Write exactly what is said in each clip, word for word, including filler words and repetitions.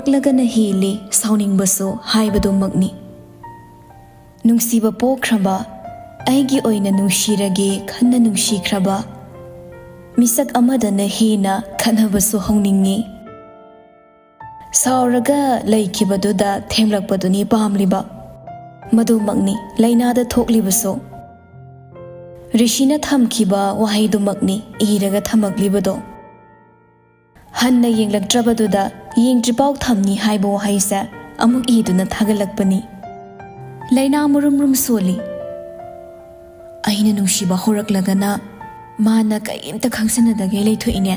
ꯂꯒꯅ ꯍꯦꯜꯂꯤ ꯁꯥꯎꯅꯤꯡꯕꯁꯨ ꯍꯥꯏꯕꯗꯨꯃꯛꯅꯤ꯫ ꯅꯨꯡꯁꯤꯕ ꯄꯣꯛꯈ꯭ꯔꯕ, ꯑꯩꯒꯤ ꯑꯣꯏꯅ ꯅꯨꯡꯁꯤꯔꯒꯦ ꯈꯟꯅ ꯅꯨꯡꯁꯤꯈ꯭ꯔꯕ ꯃꯤꯁꯛ ꯑꯃꯗꯅ ꯍꯦꯟꯅ ꯈꯠꯅꯕꯁꯨ ꯍꯧꯅꯤꯡꯉꯤ꯫ ꯁꯥꯎꯔꯒ ꯂꯩꯈꯤꯕꯗꯨꯗ ꯊꯦꯝꯂꯛꯄꯗꯨꯅꯤ ꯄꯥꯝꯂꯤꯕ꯫ ꯃꯗꯨꯃꯛꯅꯤ ꯂꯥꯏꯅꯥꯗ ꯊꯣꯛꯂꯤꯕꯁꯨ꯫ ꯔꯤꯁꯤꯅ ꯊꯝꯈꯤꯕ ꯋꯥꯍꯩꯗꯨꯃꯛꯅꯤ ꯏꯔꯒ ꯊꯝꯃꯛꯂꯤꯕꯗꯣ꯫ ꯍꯟꯅ ꯌꯦꯡꯂꯛꯇ꯭ꯔꯕꯗꯨꯗ ꯌꯦꯡꯗ꯭ꯔꯤꯐꯥꯎ ꯊꯝꯅꯤ ꯍꯥꯏꯕ ꯋꯥꯍꯩꯁꯦ ꯑꯃꯨꯛ ꯏꯗꯨꯅ ꯊꯥꯒꯠꯂꯛꯄꯅꯤ꯫ ꯂꯥꯏꯅꯥ ꯃꯨꯔꯨꯝ ꯃꯨꯔꯨꯝ ꯁꯣꯜꯂꯤ꯫ ꯑꯩꯅ ꯅꯨꯡꯁꯤꯕ ꯍꯧꯔꯛꯂꯒꯅ ꯃꯥꯅ ꯀꯔꯤꯝꯇ ꯈꯪꯁꯤꯟꯅꯗꯒꯦ ꯂꯩꯊꯣꯛꯏꯅꯦ꯫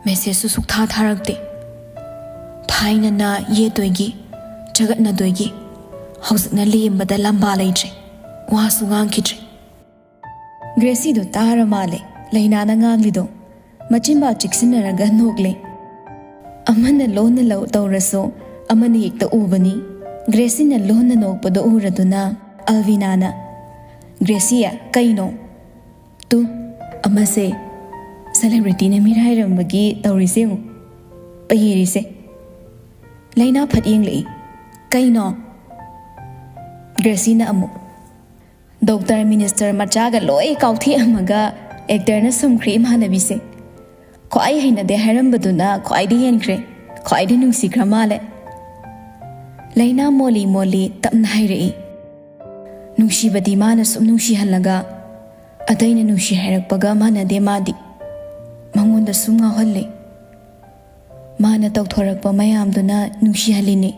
ꯃꯦꯁꯦꯖꯁꯨ ꯁꯨꯛꯊꯥ ꯊꯥꯔꯛꯇꯦ꯫ ꯊꯥꯏꯅꯅ ꯌꯦꯠꯇꯣꯏꯒꯤ, ꯆꯒꯠꯅꯗꯣꯏꯒꯤ, ꯍꯧꯖꯤꯛꯅ ꯂꯦꯝꯕꯗ ꯂꯝꯕꯥ ꯂꯩꯇ꯭ꯔꯦ꯫ ꯋꯥꯁꯨ ꯉꯥꯡꯈꯤꯗ꯭ꯔꯦ꯫ ꯒ꯭ꯔꯦꯁꯤꯗꯣ ꯇꯥꯔ ꯃꯥꯜꯂꯦ ꯂꯩꯅꯥꯅ ꯉꯥꯡꯂꯤꯗꯣ꯫ ꯃꯆꯤꯟꯕꯥ ꯆꯤꯛꯁꯤꯟꯅꯔꯒ ꯅꯣꯛꯂꯦ꯫ ꯑꯃꯅ ꯂꯣꯟꯅ ꯂꯧ ꯇꯧꯔꯁꯨ ꯑꯃꯅ ꯍꯦꯛꯇ ꯎꯕꯅꯤ꯫ ꯒ꯭ꯔꯦꯁꯤꯅ ꯂꯣꯟꯅ ꯅꯣꯛꯄꯗꯣ ꯎꯔꯗꯨꯅ ꯑꯜꯕꯤꯅꯥꯅ, "ꯒ꯭ꯔꯦꯁꯤ, ꯀꯩꯅꯣ?" "ꯇꯨ, ꯑꯃꯁꯦ ꯁꯦꯂꯦꯕ꯭ꯔꯤꯇꯤꯅ ꯃꯤꯔꯥꯏꯔꯝꯕꯒꯤ ꯇꯧꯔꯤꯁꯦ ꯌꯦꯡꯉꯨ, ꯄꯩꯔꯤꯁꯦ꯫" ꯂꯩꯅꯥ ꯐꯠ ꯌꯦꯡꯂꯛꯏ꯫ "ꯀꯩꯅꯣ?" ꯒ꯭ꯔꯦꯁꯤꯅ ꯑꯃꯨꯛ, "ꯗꯣꯛꯇꯔ ꯃꯤꯅꯤꯁꯇꯔ ꯃꯆꯥꯒ ꯂꯣꯏ ꯀꯥꯎꯊꯦꯛꯑꯝꯃꯒ ꯑꯦꯛꯇꯔꯅ ꯁꯨꯝꯈ꯭ꯔꯦ ꯏꯃꯥꯟꯅꯕꯤꯁꯦ꯫ ꯈ꯭ꯋꯥꯏ ꯍꯩꯅꯗꯦ ꯍꯥꯏꯔꯝꯕꯗꯨꯅ ꯈ꯭ꯋꯥꯏꯗꯤ ꯍꯦꯟꯈ꯭ꯔꯦ, ꯈ꯭ꯋꯥꯏꯗꯤ ꯅꯨꯡꯁꯤꯈ꯭ꯔ ꯃꯥꯜꯂꯦ꯫" ꯂꯩꯅꯥ ꯃꯣꯜꯂꯤ ꯃꯣꯜꯂꯤ ꯇꯞꯅ ꯍꯥꯏꯔꯛꯏ꯫ ꯅꯨꯡꯁꯤꯕꯗꯤ ꯃꯥꯅ ꯁꯨꯝ ꯅꯨꯡꯁꯤꯍꯜꯂꯒ ꯑꯇꯩꯅ ꯅꯨꯡꯁꯤ ꯍꯥꯏꯔꯛꯄꯒ ꯃꯥꯟꯅꯗꯦ ꯃꯥꯗꯤ꯫ ꯃꯉꯣꯟꯗ ꯁꯨꯝ ꯉꯥꯎꯍꯜꯂꯦ꯫ ꯃꯥꯅ ꯇꯧꯊꯣꯔꯛꯄ ꯃꯌꯥꯝꯗꯨꯅ ꯅꯨꯡꯁꯤꯍꯜꯂꯤꯅꯦ꯫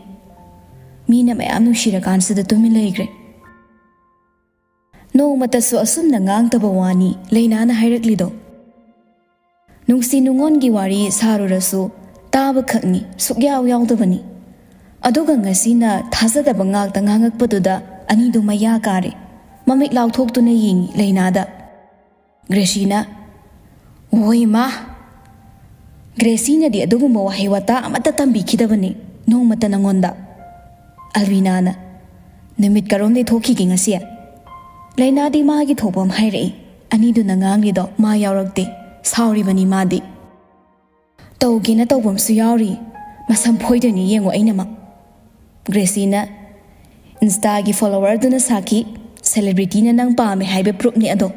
ꯃꯤꯅ ꯃꯌꯥꯝ ꯅꯨꯡꯁꯤꯔꯀꯥꯟꯁꯤꯗ ꯇꯨꯃꯤꯟ ꯂꯩꯈ꯭ꯔꯦ꯫ ꯅꯣꯡꯃꯇꯁꯨ ꯑꯁꯨꯝꯅ ꯉꯥꯡꯗꯕ ꯋꯥꯅꯤ ꯂꯩꯅꯥꯅ ꯍꯥꯏꯔꯛꯂꯤꯗꯣ꯫ ꯅꯨꯡꯁꯤ ꯅꯨꯡꯉꯣꯟꯒꯤ ꯋꯥꯔꯤ ꯁꯥꯔꯨꯔꯁꯨ ꯇꯥꯕ ꯈꯛꯅꯤ, ꯁꯨꯛꯌꯥꯎ ꯌꯥꯎꯗꯕꯅꯤ꯫ ꯑꯗꯨꯒ ꯉꯁꯤꯅ ꯊꯥꯖꯗꯕ ꯉꯥꯛꯇ ꯉꯥꯡꯉꯛꯄꯗꯨꯗ ꯑꯅꯤꯗꯨ ꯃꯌꯥ ꯀꯥꯔꯦ꯫ ꯃꯃꯤꯠ ꯂꯥꯎꯊꯣꯛꯇꯨꯅ ꯌꯦꯡꯉꯤ ꯂꯩꯅꯥꯗ꯫ ꯒ꯭ꯔꯦꯁꯤꯅ, "ꯍꯣꯏ ꯃꯥ, ꯒ꯭ꯔꯦꯁꯤꯅꯗꯤ ꯑꯗꯨꯒꯨꯝꯕ ꯋꯥꯍꯩ ꯋꯥꯇꯥ ꯑꯃꯠꯇ ꯇꯝꯕꯤꯈꯤꯗꯕꯅꯤ ꯅꯣꯡꯃꯇ ꯅꯉꯣꯟꯗ꯫" ꯑꯜꯕꯤꯅꯥꯅ, "ꯅꯨꯃꯤꯠ ꯀꯔꯣꯝꯗꯩ ꯊꯣꯛꯈꯤꯒꯦ ꯉꯁꯤ?" ꯂꯩꯅꯥꯗꯤ ꯃꯥꯒꯤ ꯊꯣꯛꯄ ꯑꯃ ꯍꯥꯏꯔꯛꯏ꯫ ꯑꯅꯤꯗꯨꯅ ꯉꯥꯡꯂꯤꯗꯣ ꯃꯥ ꯌꯥꯎꯔꯛꯇꯦ꯫ ꯁꯥꯎꯔꯤꯕꯅꯤ ꯃꯥꯗꯤ꯫ "ꯇꯧꯒꯦꯅ ꯇꯧꯕ ꯑꯃꯁꯨ ꯌꯥꯎꯔꯤ꯫ ꯃꯁꯝ ꯐꯣꯏꯗꯣꯏꯅꯤ ꯌꯦꯡꯉꯣ ꯑꯩꯅꯃꯛ꯫ ꯒ꯭ꯔꯦꯁꯤꯅ, "ꯏꯟꯁꯇꯥꯒꯤ ꯐꯣꯂꯣꯋꯔꯗꯨꯅ ꯁꯥꯈꯤ, ꯁꯦꯂꯦꯕ꯭ꯔꯤꯇꯤꯅ ꯅꯪ ꯄꯥꯝꯃꯦ ꯍꯥꯏꯕ ꯄ꯭ꯔꯨꯞꯅꯤ ꯑꯗꯣ꯫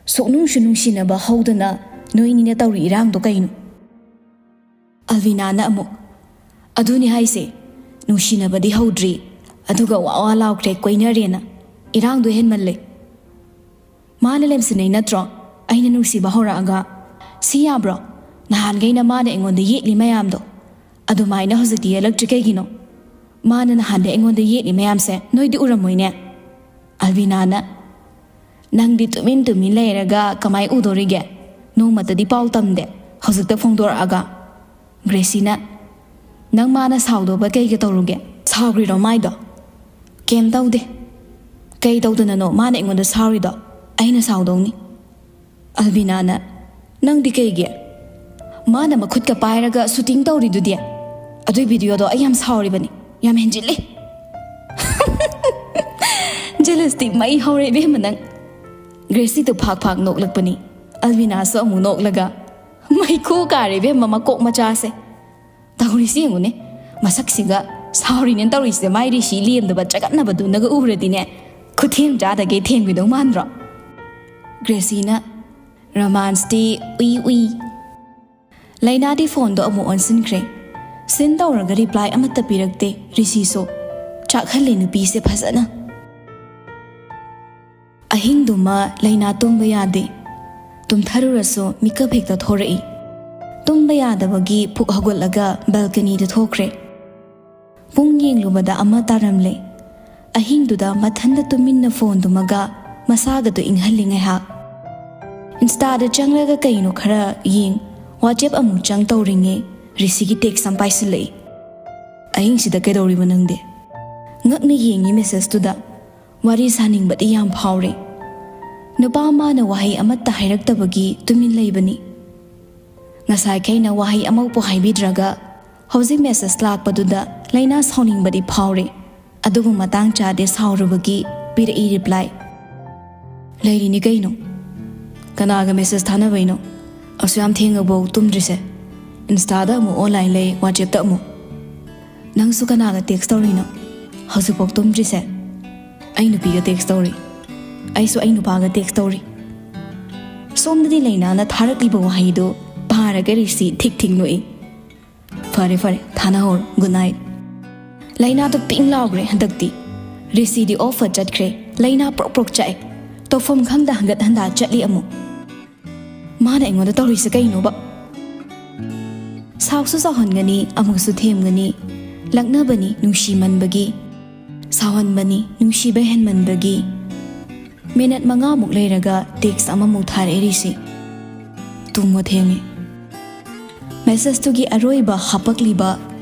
ꯁꯨꯛꯅꯨꯡꯁꯨ ꯅꯨꯡꯁꯤꯅꯕ ꯍꯧꯗꯅ ꯅꯣꯏꯅꯤꯅ ꯇꯧꯔꯤ ꯏꯔꯥꯡꯗꯣ ꯀꯩꯅꯣ?" ꯑꯜꯕꯤꯅꯥꯅ ꯑꯃꯨꯛ, "ꯑꯗꯨꯅꯤ ꯍꯥꯏꯁꯦ, ꯅꯨꯡꯁꯤꯅꯕꯗꯤ ꯍꯧꯗ꯭ꯔꯤ, ꯑꯗꯨꯒ ꯋꯥ ꯋꯥ ꯂꯥꯎꯈ꯭ꯔꯦ, ꯀꯣꯏꯅꯔꯦꯅ꯫ ꯏꯔꯥꯡꯗꯣ ꯍꯦꯟꯃꯜꯂꯦ꯫ ꯃꯥꯅ ꯂꯦꯝꯁꯤꯟꯅꯩ ꯅꯠꯇ꯭ꯔꯣ ꯑꯩꯅ ꯅꯨꯡꯁꯤꯕ ꯍꯧꯔꯛꯑꯒ? ꯁꯤ ꯌꯥꯕ꯭ꯔꯣ? ꯅꯍꯥꯟꯈꯩꯅ ꯃꯥꯅ ꯑꯩꯉꯣꯟꯗ ꯌꯦꯛꯂꯤ ꯃꯌꯥꯝꯗꯣ, ꯑꯗꯨꯃꯥꯏꯅ ꯍꯧꯖꯤꯛꯇꯤ ꯌꯦꯛꯂꯛꯇ꯭ꯔꯤ ꯀꯩꯒꯤꯅꯣ? ꯃꯥꯅ ꯅꯍꯥꯟꯗꯩ ꯑꯩꯉꯣꯟꯗ ꯌꯦꯛꯂꯤ ꯃꯌꯥꯝꯁꯦ ꯅꯣꯏꯗꯤ ꯎꯔꯝꯃꯣꯏꯅꯦ?" ꯑꯜꯕꯤꯅꯥꯅ, "ꯅꯪꯗꯤ ꯇꯨꯃꯤꯟ ꯇꯨꯃꯤꯟ ꯂꯩꯔꯒ ꯀꯃꯥꯏ ꯎꯗꯣꯔꯤꯒꯦ? ꯅꯣꯡꯃꯇꯗꯤ ꯄꯥꯎ ꯇꯝꯗꯦ, ꯍꯧꯖꯤꯛꯇ ꯐꯣꯡꯗꯣꯔꯛꯑꯒ?" ꯒ꯭ꯔꯦꯁꯤꯅ, "ꯅꯪ ꯃꯥꯅ ꯁꯥꯎꯗꯧꯕ ꯀꯩꯒ ꯇꯧꯔꯨꯒꯦ? ꯁꯥꯎꯈ꯭ꯔꯤꯔꯣ ꯃꯥꯏꯗꯣ?" "ꯀꯩꯝ ꯇꯧꯗꯦ꯫ ꯀꯩ ꯇꯧꯗꯅꯅꯣ ꯃꯥꯅ ꯑꯩꯉꯣꯟꯗ ꯁꯥꯎꯔꯤꯗꯣ? ꯑꯩꯅ ꯁꯥꯎꯗꯧꯅꯤ꯫" ꯑꯜꯕꯤꯅꯥꯅ, "ꯅꯪꯗꯤ ꯀꯩꯒꯤ? ꯃꯥꯅ ꯃꯈꯨꯠꯀ ꯄꯥꯏꯔꯒ ꯁꯨꯇꯤꯡ ꯇꯧꯔꯤꯗꯨꯗꯤ? ꯑꯗꯨꯏ ꯚꯤꯗꯤꯑꯣꯗꯣ ꯑꯩ ꯌꯥꯝ ꯁꯥꯎꯔꯤꯕꯅꯤ, ꯌꯥꯝ ꯍꯦꯟꯖꯤꯜꯂꯤ꯫" "ꯖꯦꯂꯁꯇꯤ ꯃꯩ ꯍꯧꯔꯦ ꯏꯕꯦꯝꯃ ꯅꯪ꯫" ꯒ꯭ꯔꯦꯁꯤꯗꯣ ꯐꯥꯛ ꯐꯥꯛ ꯅꯣꯛꯂꯛꯄꯅꯤ꯫ ꯑꯜꯕꯤꯅꯥꯁꯨ ꯑꯃꯨꯛ ꯅꯣꯛꯂꯒ, "ꯃꯩꯈꯨ ꯀꯥꯔꯦ ꯏꯕꯦꯝꯃ ꯃꯀꯣꯛ ꯃꯆꯥꯁꯦ꯫ ꯇꯧꯔꯤꯁꯤ ꯌꯦꯡꯉꯨꯅꯦ, ꯃꯁꯛꯁꯤꯒ ꯁꯥꯎꯔꯤꯅꯦꯅ ꯇꯧꯔꯤꯁꯤꯗ ꯃꯥꯏ ꯔꯤꯁꯤ ꯂꯦꯝꯗꯕ ꯆꯒꯠꯅꯕꯗꯨꯅꯒ ꯎꯔꯗꯤꯅꯦ, ꯈꯨꯊꯦꯝ ꯆꯥꯗꯒꯩ ꯊꯦꯝꯈꯤꯗꯧ ꯃꯥꯟꯗ꯭ꯔꯣ?" ꯒ꯭ꯔꯦꯁꯤꯅ, "ꯔꯣꯃꯥꯟꯁꯇꯤ ꯎꯏ ꯎꯏ꯫" ꯂꯩꯅꯥꯗꯤ ꯐꯣꯟꯗꯣ ꯑꯃꯨꯛ ꯑꯣꯟꯁꯤꯟꯈ꯭ꯔꯦ꯫ ꯁꯤꯟ ꯇꯧꯔꯒ ꯔꯤꯄ꯭ꯂꯥꯏ ꯑꯃꯠꯇ ꯄꯤꯔꯛꯇꯦ ꯔꯤꯁꯤꯁꯨ꯫ ꯆꯥꯛꯍꯜꯂꯦ ꯅꯨꯄꯤꯁꯦ ꯐꯖꯅ꯫ ꯑꯍꯤꯡꯗꯨꯃ ꯂꯩꯅꯥ ꯇꯨꯝꯕ ꯌꯥꯗꯦ꯫ ꯇꯨꯝꯊꯔꯨꯔꯁꯨ ꯃꯤꯀꯞ ꯍꯦꯛꯇ ꯊꯣꯔꯛꯏ꯫ ꯇꯨꯝꯕ ꯌꯥꯗꯕꯒꯤ ꯐꯨꯛ ꯍꯧꯒꯠꯂꯒ ꯕꯦꯜꯀꯅꯤꯗ ꯊꯣꯛꯈ꯭ꯔꯦ꯫ ꯄꯨꯡ ꯌꯦꯡꯂꯨꯕꯗ ꯑꯃ ꯇꯥꯔꯝꯂꯦ꯫ ꯑꯍꯤꯡꯗꯨꯗ ꯃꯊꯟꯇ ꯇꯨꯃꯤꯟꯅ ꯐꯣꯟꯗꯨꯃꯒ ꯃꯁꯥꯒꯗꯨ ꯏꯪꯍꯜꯂꯤ ꯉꯥꯏꯍꯥꯛ꯫ ꯏꯟꯁꯇꯥꯗ ꯆꯪꯂꯒ ꯀꯩꯅꯣ ꯈꯔ ꯌꯦꯡ, ꯋꯥꯆꯦꯞ ꯑꯃꯨꯛ ꯆꯪ ꯇꯧꯔꯤꯉꯩ ꯔꯤꯁꯤꯒꯤ ꯇꯦꯛꯁ ꯑꯃ ꯄꯥꯏꯁꯤꯜꯂꯛꯏ꯫ "ꯑꯍꯤꯡꯁꯤꯗ ꯀꯩꯗꯧꯔꯤꯕ ꯅꯪꯗꯤ?" ꯉꯛꯅ ꯌꯦꯡꯉꯤ ꯃꯦꯁꯦꯖꯇꯨꯗ꯫ ꯋꯥꯔꯤ ꯁꯥꯅꯤꯡꯕꯗꯤ ꯌꯥꯝ ꯐꯥꯎꯔꯦ꯫ ꯅꯨꯄꯥ ꯑꯃꯅ ꯋꯥꯍꯩ ꯑꯃꯠꯇ ꯍꯥꯏꯔꯛꯇꯕꯒꯤ ꯇꯨꯃꯤꯟ ꯂꯩꯕꯅꯤ꯫ ꯉꯁꯥꯏꯈꯩꯅ ꯋꯥꯍꯩ ꯑꯃꯐꯥꯎ ꯍꯥꯏꯕꯤꯗ꯭ꯔꯒ ꯍꯧꯖꯤꯛ ꯃꯦꯁꯦꯖ ꯂꯥꯛꯄꯗꯨꯗ ꯂꯩꯅꯥ ꯁꯥꯎꯅꯤꯡꯕꯗꯤ ꯐꯥꯎꯔꯦ꯫ ꯑꯗꯨꯕꯨ ꯃꯇꯥꯡ ꯆꯥꯗꯦ ꯁꯥꯎꯔꯨꯕꯒꯤ ꯄꯤꯔꯛꯏ ꯔꯤꯄ꯭ꯂꯥꯏ꯫ "ꯂꯩꯔꯤꯅꯤ ꯀꯩꯅꯣ꯫ ꯀꯅꯥꯒ ꯃꯦꯁꯦꯖ ꯊꯥꯅꯕꯩꯅꯣ? ꯑꯁꯨꯛ ꯌꯥꯝ ꯊꯦꯡꯉꯕꯧ ꯇꯨꯝꯗ꯭ꯔꯤꯁꯦ?" ꯏꯟꯁꯇꯥꯗ ꯑꯃꯨꯛ ꯑꯣꯟꯂꯥꯏꯟ ꯂꯩ, ꯋꯥꯆꯦꯞꯇ ꯑꯃꯨꯛ꯫ ꯅꯪꯁꯨ ꯀꯅꯥꯒ ꯇꯦꯛꯁ ꯇꯧꯔꯤꯅꯣ? ꯍꯧꯖꯤꯛꯐꯥꯎ ꯇꯨꯝꯗ꯭ꯔꯤꯁꯦ? ꯑꯩ ꯅꯨꯄꯤꯒ ꯇꯦꯛꯁ ꯇꯧꯔꯤ꯫ ꯑꯩꯁꯨ ꯑꯩ ꯅꯨꯄꯥꯒ ꯇꯦꯛꯁ ꯇꯧꯔꯤ꯫ ꯁꯣꯝꯗꯗꯤ ꯂꯩꯅꯥꯅ ꯊꯥꯔꯛꯂꯤꯕ ꯋꯥꯍꯩꯗꯨ ꯄꯥꯔꯒ ꯔꯤꯁꯤ ꯊꯤꯛ ꯊꯤꯛ ꯅꯣꯛꯏ꯫ ꯐꯔꯦ ꯐꯔꯦ, ꯊꯥꯅꯍꯧꯔꯣ꯫ Good night. ꯂꯩꯅꯥꯗꯣ ꯄꯤꯡ ꯂꯥꯎꯈ꯭ꯔꯦ ꯍꯟꯗꯛꯇꯤ꯫ ꯔꯤꯁꯤꯗꯤ ꯑꯣꯐ ꯆꯠꯈ꯭ꯔꯦ꯫ ꯂꯩꯅꯥ ꯄ꯭ꯔꯣꯛ ꯄ꯭ꯔꯣꯛ ꯆꯥꯛꯑꯦ꯫ ꯇꯧꯐꯝ ꯈꯪꯗ ꯍꯟꯒꯠ ꯍꯟꯗ ꯆꯠꯂꯤ ꯑꯃꯨꯛ꯫ ꯃꯥꯅ ꯑꯩꯉꯣꯟꯗ ꯇꯧꯔꯤꯁꯦ ꯀꯩꯅꯣꯕ? ꯁꯥꯎꯁꯨ ꯁꯥꯎꯍꯟꯒꯅꯤ, ꯑꯃꯨꯛꯁꯨ ꯊꯦꯝꯒꯅꯤ꯫ ꯂꯛꯅꯕꯅꯤ ꯅꯨꯡꯁꯤꯃꯟꯕꯒꯤ, ꯁꯥꯎꯍꯟꯕꯅꯤ ꯅꯨꯡꯁꯤꯕ ꯍꯦꯟꯃꯟꯕꯒꯤ꯫ ꯃꯤꯅꯠ ꯃꯉꯥꯃꯨꯛ ꯂꯩꯔꯒ ꯇꯦꯛꯁ ꯑꯃꯃꯨꯛ ꯊꯥꯔꯛꯏ ꯔꯤꯁꯤ꯫ ꯇꯨꯝꯃꯣ ꯊꯦꯡꯉꯦ꯫ ꯃꯦꯁꯦꯖꯇꯨꯒꯤ ꯑꯔꯣꯏꯕ ꯍꯥꯄꯛꯂꯤꯕ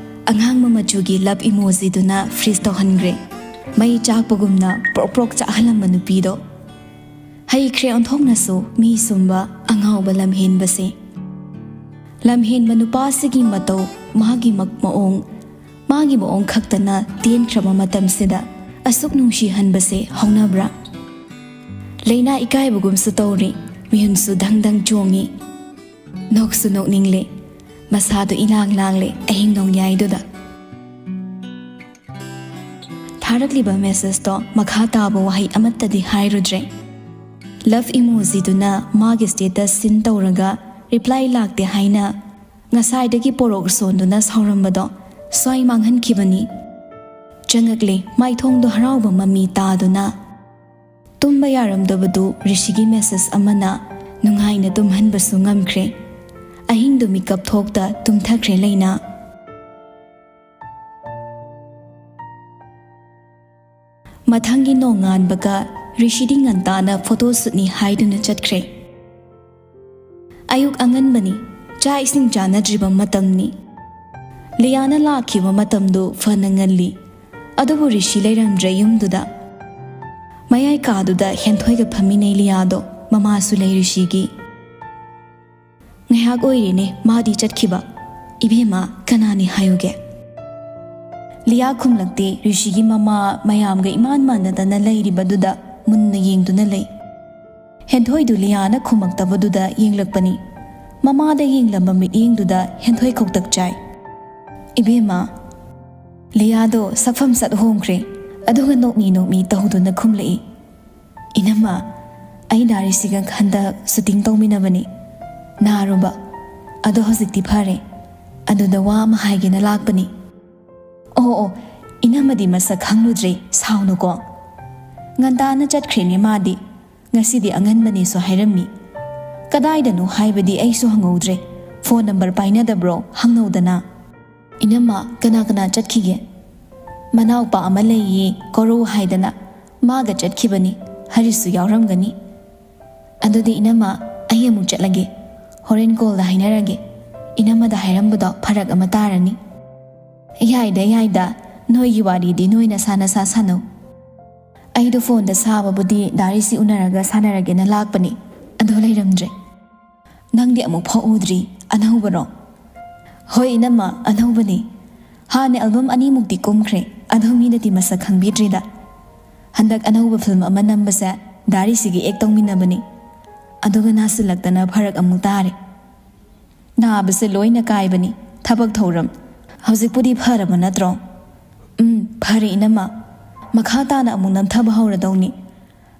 ꯑꯉꯥꯡꯕ ꯃꯆꯨꯒꯤ ꯂꯞ ꯏꯃꯣꯖꯤꯗꯨꯅ ꯐ꯭ꯔꯤꯖ ꯇꯧꯍꯟꯈ꯭ꯔꯦ꯫ ꯃꯩ ꯆꯥꯛꯄꯒꯨꯝꯅ ꯄ꯭ꯔꯣꯛ ꯄ꯭ꯔꯣꯛ ꯆꯥꯛꯍꯜꯂꯝꯕ ꯅꯨꯄꯤꯗꯣ꯫ ꯍꯩꯈ꯭ꯔꯦ ꯑꯣꯟꯊꯣꯛꯅꯁꯨ ꯃꯤ ꯁꯨꯝꯕ ꯑꯉꯥꯎꯕ ꯂꯝꯍꯦꯟꯕꯁꯦ꯫ ꯂꯝꯍꯦꯟꯕ ꯅꯨꯄꯥꯁꯤꯒꯤ ꯃꯇꯧ, ꯃꯥꯒꯤ ꯃꯛ-, ꯃꯑꯣꯡ, ꯃꯥꯒꯤ ꯃꯑꯣꯡ ꯈꯛꯇꯅ ꯇꯦꯟꯈ꯭ꯔꯕ ꯃꯇꯝꯁꯤꯗ ꯑꯁꯨꯛ ꯅꯨꯡꯁꯤꯍꯟꯕꯁꯦ ꯍꯧꯅꯕ꯭ꯔꯥ? ꯂꯩꯅꯥ ꯏꯀꯥꯏꯕꯒꯨꯝꯁꯨ ꯇꯧꯔꯤ, ꯃꯤꯍꯨꯟꯁꯨ ꯙꯪ ꯙꯪ ꯆꯣꯡꯉꯤ꯫ ꯅꯣꯛꯁꯨ ꯅꯣꯛꯅꯤꯡꯂꯦ, ꯃꯁꯥꯗꯨ ꯏꯂꯥꯡ ꯂꯥꯡꯂꯦ ꯑꯍꯤꯡ ꯅꯣꯡꯌꯥꯏꯗꯨꯗ꯫ ꯊꯥꯔꯛꯂꯤꯕ ꯃꯦꯁꯦꯖꯇꯣ ꯃꯈꯥ ꯇꯥꯕ ꯋꯥꯍꯩ ꯑꯃꯠꯇꯗꯤ ꯍꯥꯏꯔꯨꯗ꯭ꯔꯦ꯫ ꯂꯞ ꯏꯃꯣꯖꯤꯗꯨꯅ ꯃꯥꯒꯤ ꯁ꯭ꯇꯦꯇꯁ ꯁꯤꯟ ꯇꯧꯔꯒ ꯔꯤꯄ꯭ꯂꯥꯏ ꯂꯥꯛꯇꯦ ꯍꯥꯏꯅ ꯉꯁꯥꯏꯗꯒꯤ ꯄꯣꯔꯣꯛ ꯁꯣꯟꯗꯨꯅ ꯁꯥꯎꯔꯝꯕꯗꯣ ꯁ꯭ꯋꯥꯏ ꯃꯥꯡꯍꯟꯈꯤꯕꯅꯤ꯫ ꯆꯪꯉꯛꯂꯦ ꯃꯥꯏꯊꯣꯡꯗꯣ ꯍꯔꯥꯎꯕ ꯃꯃꯤ ꯇꯥꯗꯨꯅ꯫ ꯇꯨꯝꯕ ꯌꯥꯔꯝꯗꯕꯗꯨ ꯔꯤꯁꯤꯒꯤ ꯃꯦꯁꯦꯖ ꯑꯃꯅ ꯅꯨꯡꯉꯥꯏꯅ ꯇꯨꯝꯍꯟꯕꯁꯨ ꯉꯝꯈ꯭ꯔꯦ꯫ ꯑꯍꯤꯡꯗꯨ ꯃꯤꯀꯞ ꯊꯣꯛꯇ ꯇꯨꯝꯊꯈ꯭ꯔꯦ ꯂꯩꯅꯥ꯫ ꯃꯊꯪꯒꯤ ꯅꯣꯡꯉꯥꯟꯕꯒ ꯔꯤꯁꯤꯗꯤ ꯉꯟꯇꯥꯅ ꯐꯣꯇꯣ ꯁꯨꯠꯅꯤ ꯍꯥꯏꯗꯨꯅ ꯆꯠꯈ꯭ꯔꯦ꯫ ꯑꯌꯨꯛ ꯑꯉꯟꯕꯅꯤ, ꯆꯥꯛ ꯏꯁꯤꯡ ꯆꯥꯅꯗ꯭ꯔꯤꯕ ꯃꯇꯝꯅꯤ꯫ ꯂꯤꯌꯥꯅ ꯂꯥꯛꯈꯤꯕ ꯃꯇꯝꯗꯨ ꯐꯅ ꯉꯜꯂꯤ, ꯑꯗꯨꯕꯨ ꯔꯤꯁꯤ ꯂꯩꯔꯝꯗ꯭ꯔꯦ ꯌꯨꯝꯗꯨꯗ꯫ ꯃꯌꯥꯏ ꯀꯥꯗꯨꯗ ꯍꯦꯟꯊꯣꯏꯒ ꯐꯝꯃꯤꯟꯅꯩ ꯂꯤꯌꯥꯗꯣ, ꯃꯃꯥꯁꯨ ꯂꯩ ꯔꯤꯁꯤꯒꯤ꯫ ꯉꯥꯏꯍꯥꯛ ꯑꯣꯏꯔꯦꯅꯦ ꯃꯥꯗꯤ ꯆꯠꯈꯤꯕ꯫ ꯏꯕꯦꯝꯃ, ꯀꯅꯥꯅꯤ ꯍꯥꯏꯌꯨꯒꯦ? ꯂꯤꯌꯥ ꯈꯨꯝꯂꯛꯇꯦ꯫ ꯔꯤꯁꯤꯒꯤ ꯃꯃꯥ ꯃꯌꯥꯝꯒ ꯏꯃꯥꯟ ꯃꯥꯟꯅꯗꯅ ꯂꯩꯔꯤꯕꯗꯨꯗ ꯃꯨꯟꯅ ꯌꯦꯡꯗꯨꯅ ꯂꯩ꯫ ꯍꯦꯟꯊꯣꯏꯗꯨ ꯂꯤꯌꯥꯅ ꯈꯨꯝꯃꯛꯇꯕꯗꯨꯗ ꯌꯦꯡꯂꯛꯄꯅꯤ꯫ ꯃꯃꯥꯗ ꯌꯦꯡꯂꯝꯕ ꯃꯤꯠꯌꯦꯡꯗꯨꯗ ꯍꯦꯟꯊꯣꯏ ꯈꯧꯇꯛ ꯆꯥꯏ꯫ "ꯏꯕꯦꯝꯃ!" ꯂꯤꯌꯥꯗꯣ ꯁꯛꯐꯝ ꯁꯠ ꯍꯣꯡꯈ꯭ꯔꯦ, ꯑꯗꯨꯒ ꯅꯣꯛꯃꯤ ꯅꯣꯛꯃꯤ ꯇꯧꯗꯨꯅ ꯈꯨꯝꯂꯛꯏ꯫ "ꯏꯅꯝꯃ, ꯑꯩ ꯗꯥ ꯔꯤꯁꯤꯒ ꯍꯟꯗꯛ ꯁꯨꯇꯤꯡ ꯇꯧꯃꯤꯟꯅꯕꯅꯤ꯫ ꯅꯥꯔꯨꯕ꯫ ꯑꯗꯣ ꯍꯧꯖꯤꯛꯇꯤ ꯐꯔꯦ꯫ ꯑꯗꯨꯗ ꯋꯥ ꯑꯃ ꯍꯥꯏꯒꯦꯅ ꯂꯥꯛꯄꯅꯤ꯫" "ꯑꯣ ꯑꯣ, ꯏꯅꯝꯃꯗꯤ ꯃꯁꯛ ꯈꯪꯂꯨꯗ꯭ꯔꯦ, ꯁꯥꯎꯅꯨꯀꯣ꯫" ꯉꯟꯇꯥꯅ ꯆꯠꯈ꯭ꯔꯦꯅꯦ ꯃꯥꯗꯤ꯫ ꯉꯁꯤꯗꯤ ꯑꯉꯟꯕꯅꯦꯁꯨ ꯍꯥꯏꯔꯝꯃꯤ꯫ ꯀꯗꯥꯏꯗꯅꯣ ꯍꯥꯏꯕꯗꯤ ꯑꯩꯁꯨ ꯍꯪꯍꯧꯗ꯭ꯔꯦ꯫ Phone number ꯄꯥꯏꯅꯗꯕ꯭ꯔꯣ ꯍꯪꯅꯧꯗꯅ꯫ "ꯏꯅꯝꯃ, ꯀꯅꯥ ꯀꯅꯥ ꯆꯠꯈꯤꯒꯦ?" "ꯃꯅꯥꯎꯄꯥ ꯑꯃ ꯂꯩꯌꯦ, ꯀꯣꯔꯧ ꯍꯥꯏꯗꯅ, ꯃꯥꯒ ꯆꯠꯈꯤꯕꯅꯤ꯫ ꯍꯔꯤꯁꯁꯨ ꯌꯥꯎꯔꯝꯒꯅꯤ꯫" "ꯑꯗꯨꯗꯤ ꯏꯅꯝꯃ, ꯑꯩ ꯑꯃꯨꯛ ꯆꯠꯂꯒꯦ꯫ ꯍꯣꯔꯦꯟ ꯀꯣꯜꯗ ꯍꯥꯏꯅꯔꯒꯦ꯫ ꯏꯅꯝꯃꯗ ꯍꯥꯏꯔꯝꯕꯗꯣ ꯐꯔꯛ ꯑꯃ ꯇꯥꯔꯅꯤ꯫" "ꯌꯥꯏꯗ, ꯌꯥꯏꯗ, ꯅꯣꯏꯒꯤ ꯋꯥꯔꯤꯗꯤ ꯅꯣꯏ ꯅꯁꯥ ꯅꯁꯥ ꯁꯥꯟꯅꯧ꯫ ꯑꯩꯗꯣ ꯐꯣꯟꯗ ꯁꯥꯕꯕꯨꯗꯤ ꯗꯥ ꯔꯤꯁꯤ ꯎꯅꯔꯒ ꯁꯥꯟꯅꯔꯒꯦꯅ ꯂꯥꯛꯄꯅꯤ, ꯑꯗꯣ ꯂꯩꯔꯝꯗ꯭ꯔꯦ꯫" "ꯅꯪꯗꯤ ꯑꯃꯨꯛ ꯐꯥꯎ ꯎꯗ꯭ꯔꯤ? ꯑꯅꯧꯕꯔꯣ?" "ꯍꯣꯏ ꯏꯅꯝꯃ, ꯑꯅꯧꯕꯅꯤ꯫ ꯍꯥꯟꯅ ꯑꯦꯜꯕꯝ ꯑꯅꯤꯃꯨꯛꯇꯤ ꯀꯨꯝꯈ꯭ꯔꯦ, ꯑꯗꯣ ꯃꯤꯅꯗꯤ ꯃꯁꯛ ꯈꯪꯕꯤꯗ꯭ꯔꯤꯗ꯫ ꯍꯟꯗꯛ ꯑꯅꯧꯕ ꯐꯤꯂꯝ ꯑꯃ ꯅꯝꯕꯁꯦ ꯗꯥ ꯔꯤꯁꯤꯒ ꯑꯦꯛ ꯇꯧꯃꯤꯟꯅꯕꯅꯤ꯫ ꯑꯗꯨꯒ ꯅꯥꯁꯤꯜꯂꯛꯇꯅ ꯐꯔꯛ ꯑꯃꯨꯛ ꯇꯥꯔꯦ꯫ ꯅꯥꯕꯁꯦ ꯂꯣꯏꯅ ꯀꯥꯏꯕꯅꯤ, ꯊꯕꯛ ꯊꯧꯔꯝ꯫ ꯍꯧꯖꯤꯛꯄꯨꯗꯤ ꯐꯔꯕ ꯅꯠꯇ꯭ꯔꯣ?" "ꯎꯝ, ꯐꯔꯦ ꯏꯅꯝꯃ꯫ ꯃꯈꯥ ꯇꯥꯅ ꯑꯃꯨꯛ ꯅꯝꯊꯕ ꯍꯧꯔꯗꯧꯅꯤ꯫